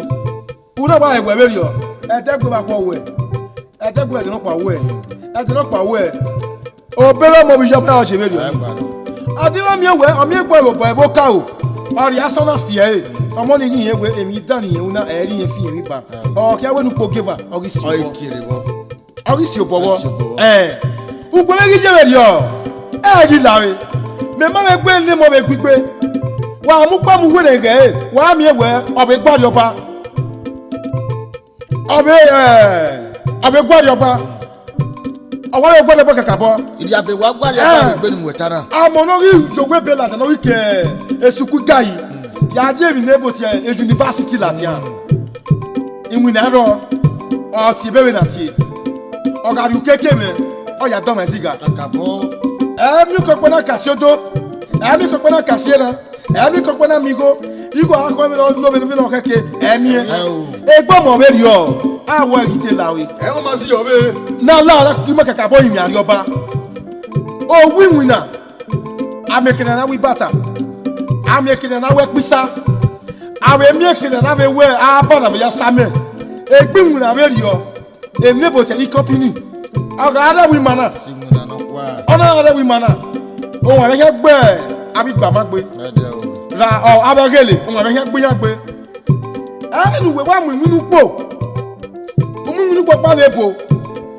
U na wa ẹwẹ vberriọ, ẹdẹgbe vbe akhuẹ wẹ, ẹdẹgbe ẹdẹ nọkpa wẹ, ẹdẹ nọkpa wẹ, obọ erha ọmọ vbe iye ọmọ ọ je vberriọ. Ae gba nọ. A di vbe miẹn wẹ, ọ miẹn egbe ẹvbo obọ ẹvbo ka o, ọ rhie asọn na fi ẹre, ọmọ ni ghi rẹn wẹ, emwi dan ne irẹn ru na, ẹ i re irẹn fi irẹn vbe ba. Ọ khian wẹ ne ukpo gie eva, ọ ghi si Ọ obọ. Kere vbọ. Ọ ghi si obọ vbọ. Ẹ si obọ vbọ. Ẹ, ugbẹn mwẹ ghi ye vberriọ, ẹ ghi lare. Mẹ ma vbe gbe ne emọ vbe gbigbe. Wa mu ukpa mu uwẹ ne ghẹ ẹre, wa miẹn wẹ, ọ vbe gbe Arriọba. Ọ vbe, ẹ, ọ vbe gbe Arriọba. Ọ wa vbe gbe Arriọba kakabọ. Iriabe wa gbe Arriọba Ẹ. vbe gbe ne mu ẹta na. Amọ ne ọ ghi ye owẹ ebe ladian ne ọ ghi ke esuku ga yi. Ya ye emwi ne ebo tie university ladian. Iwinna rrọọ, ọ tie ebe vbene a tie. Ọ gha rrie ukeke mwẹ, ọ ya dọmwa ẹzigha. Kakabọ. Ẹ miẹn ukọkpẹ na ka si odo, ẹ miẹn ukọkpẹ na ka si erhan, ẹ miẹn ukọkpẹ na miẹn igho, igho a khọn vbene ọ lo vbene ọ khẹke, ẹ miẹn. Ẹ o. Egbe ọmọ vberriọ, a wẹ ghi te la ore. Ẹ ma ma si yọ vbe. Na la ra ki ma kakabọ rinmwian Arriọba. Owu iwinna, a miẹn ekhẹn ne a na wẹ ibata, a miẹn ekhẹn ne a na wẹ ekpisa, a vbe miẹn ekhẹn ne a na vbe wẹ a ba na vbe ya sa amẹ. Egbe iwinna vberriọ, emwi ne ebo tie company. Ọ gha rre ẹvbo ima na. Si iwinna nọkhua. Ọ na rre ẹvbo ima na. Owan vbe khian gbe avbe igba ma gbe. Ẹdẹ o. Ra ọ avbe ghele, owan vbe khian gbe iran gbe. Ẹ ne uwẹ wa mu iwinna ukpo. U mu iwinna ukpo kpa ne ebo.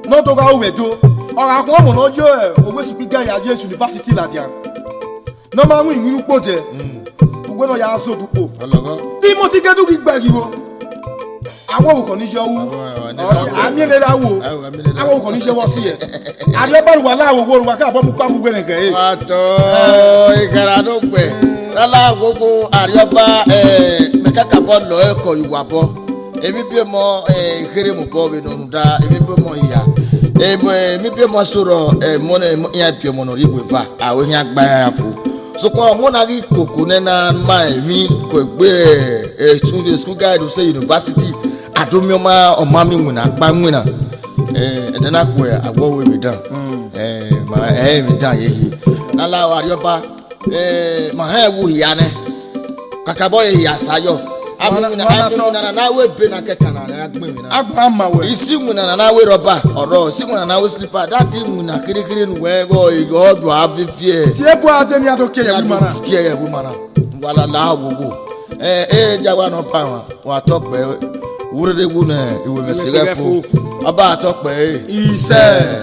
Ne ọ do gha ru vbe do. Ọ gha khuọnmwi ne ọ ye owẹ esuku ga ya ye university ladian. Ne ọ ma mu iwinna ukpo dẹ. Uwẹ ne ọ ya zẹ odẹ ukpo. Ọlọghọ. Timothy Kedu ghi gba ẹghe igho. Awọ vbe ukhọ ni ye ru. Awọ, awọ, Ọ si, awọ. A miẹn ne erha ru o. Awọ, a miẹn ne erha Awọ ru. Vbe ukhọ ni ye vbe ọ si yẹ. Arriọba ne uwa la wo wo ne uwa ka bọ mu ukpa mu uwẹ ne ghẹ ẹre. Wa tọ, ikara ne okpẹ. Lala wowo Arriọba, eh, mẹ kakabọ lọ ẹkọ ye uwa obọ. Emwi biẹ ọmọ, eh, kherhe mu obọ vbe nọ rhunmwuda, emwi biẹ ọmọ hia. Eh, emwi biẹ ọmọ sorọ, eh, mọ nẹ, iran biẹ ọmọ ne ọ rhie iweva, a ho khian gba iran ya fo. Sokpan ọmọ na ghi koko nẹ na ma emwi ko egbe, eh, school, school guide say university, a do miẹn ọma, ọ ma miẹn iwinna, a gba winna. Eh, ẹdẹ na khuẹ, a wẹ ọvbe emwi dan. Eh, ma ẹ emwi dan ye hie. Lala Arriọba, eh, ma hẹn ẹvbo hia nẹ. Kakabọ ye hia sa yọ. A mu Mana, iwinna, mana a mu tọ. iwinna na, na wẹ ebe na kẹkan na, a gbe iwinna. A gba ma wẹ. Isi iwinna na, na wẹ rọba, ọrọ, isi iwinna na wẹ slipper, da di iwinna kherhe kherhe ne uwẹ gho, igho ọdua viviẹ. Tie bu ade ni a do kie ye ẹvbo ima na. Kie ye ẹvbo ima na. Wa lala wowo. Eh, eh, dia wa nọ ba wa. Wa tọ kpẹ, wurrede wu nẹ, iwe mẹ Iwe se ghẹ se ghẹ fo. fo. Ọba tọ kpẹ, eh. Isẹ.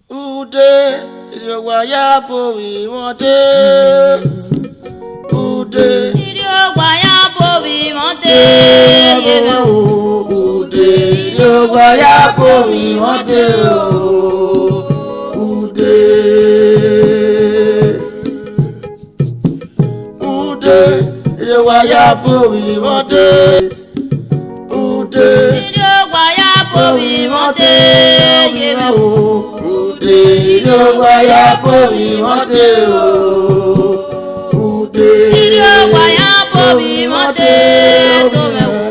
Ude, iriowa ya bo vbe imwọde. Ude. Iriowa ya bo vbe imwọde, ye mwẹ o. Ude, iriowa ya bo vbe imwọde o. Ude. Ude, iriowa ya bo vbe imwọde. Ude. Iriowa ya bo vbe imwọde, ye mwẹ o. Ude, iriowa ya bo vbe imwọde o. Ude. Iriowa ya bo vbe imwọde, do mwẹ o.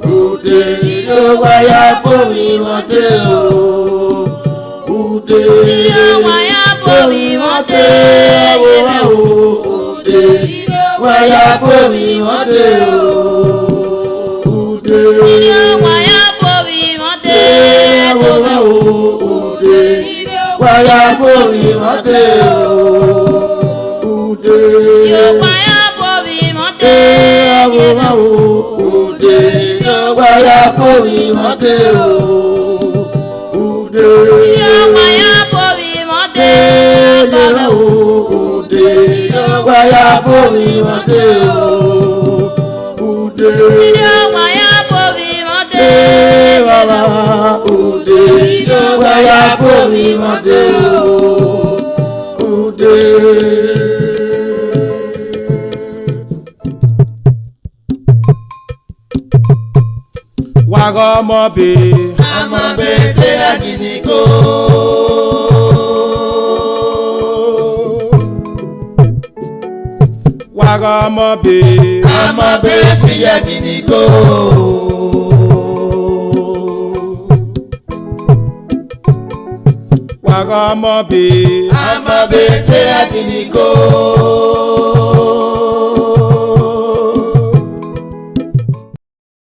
Ude, iriowa ya bo vbe imwọde o. Ude. Iriowa ya bo Ovbi mwẹ te, ye vbe o, ude. Wa ya fo ovbi mwẹ te o, ude. Wa ya fo ovbi mwẹ te, ye vbe o, ude. Wa ya fo ovbi mwẹ te o, ude. Yo, wa ya fo ovbi mwẹ te, ye vbe o, ude. Yo, wa ya fo ovbi mwẹ te o, ude. Yo, wa ya fo ovbi mwẹ te, ye vbe o, ude. Yo, wa ya fo ovbi mwẹ te o, ude. Yo, wa ya fo ovbi mwẹ te, ye vbe o, ude. Yo, wa ya fo ovbi mwẹ te o, ude. Wa gha ọmọ be. Amọ be se ra gini ko. Wa gha ọmọ be. Amọ be se ra gini ko. Wa gha ọmọ be. Amọ be se ra gini ko.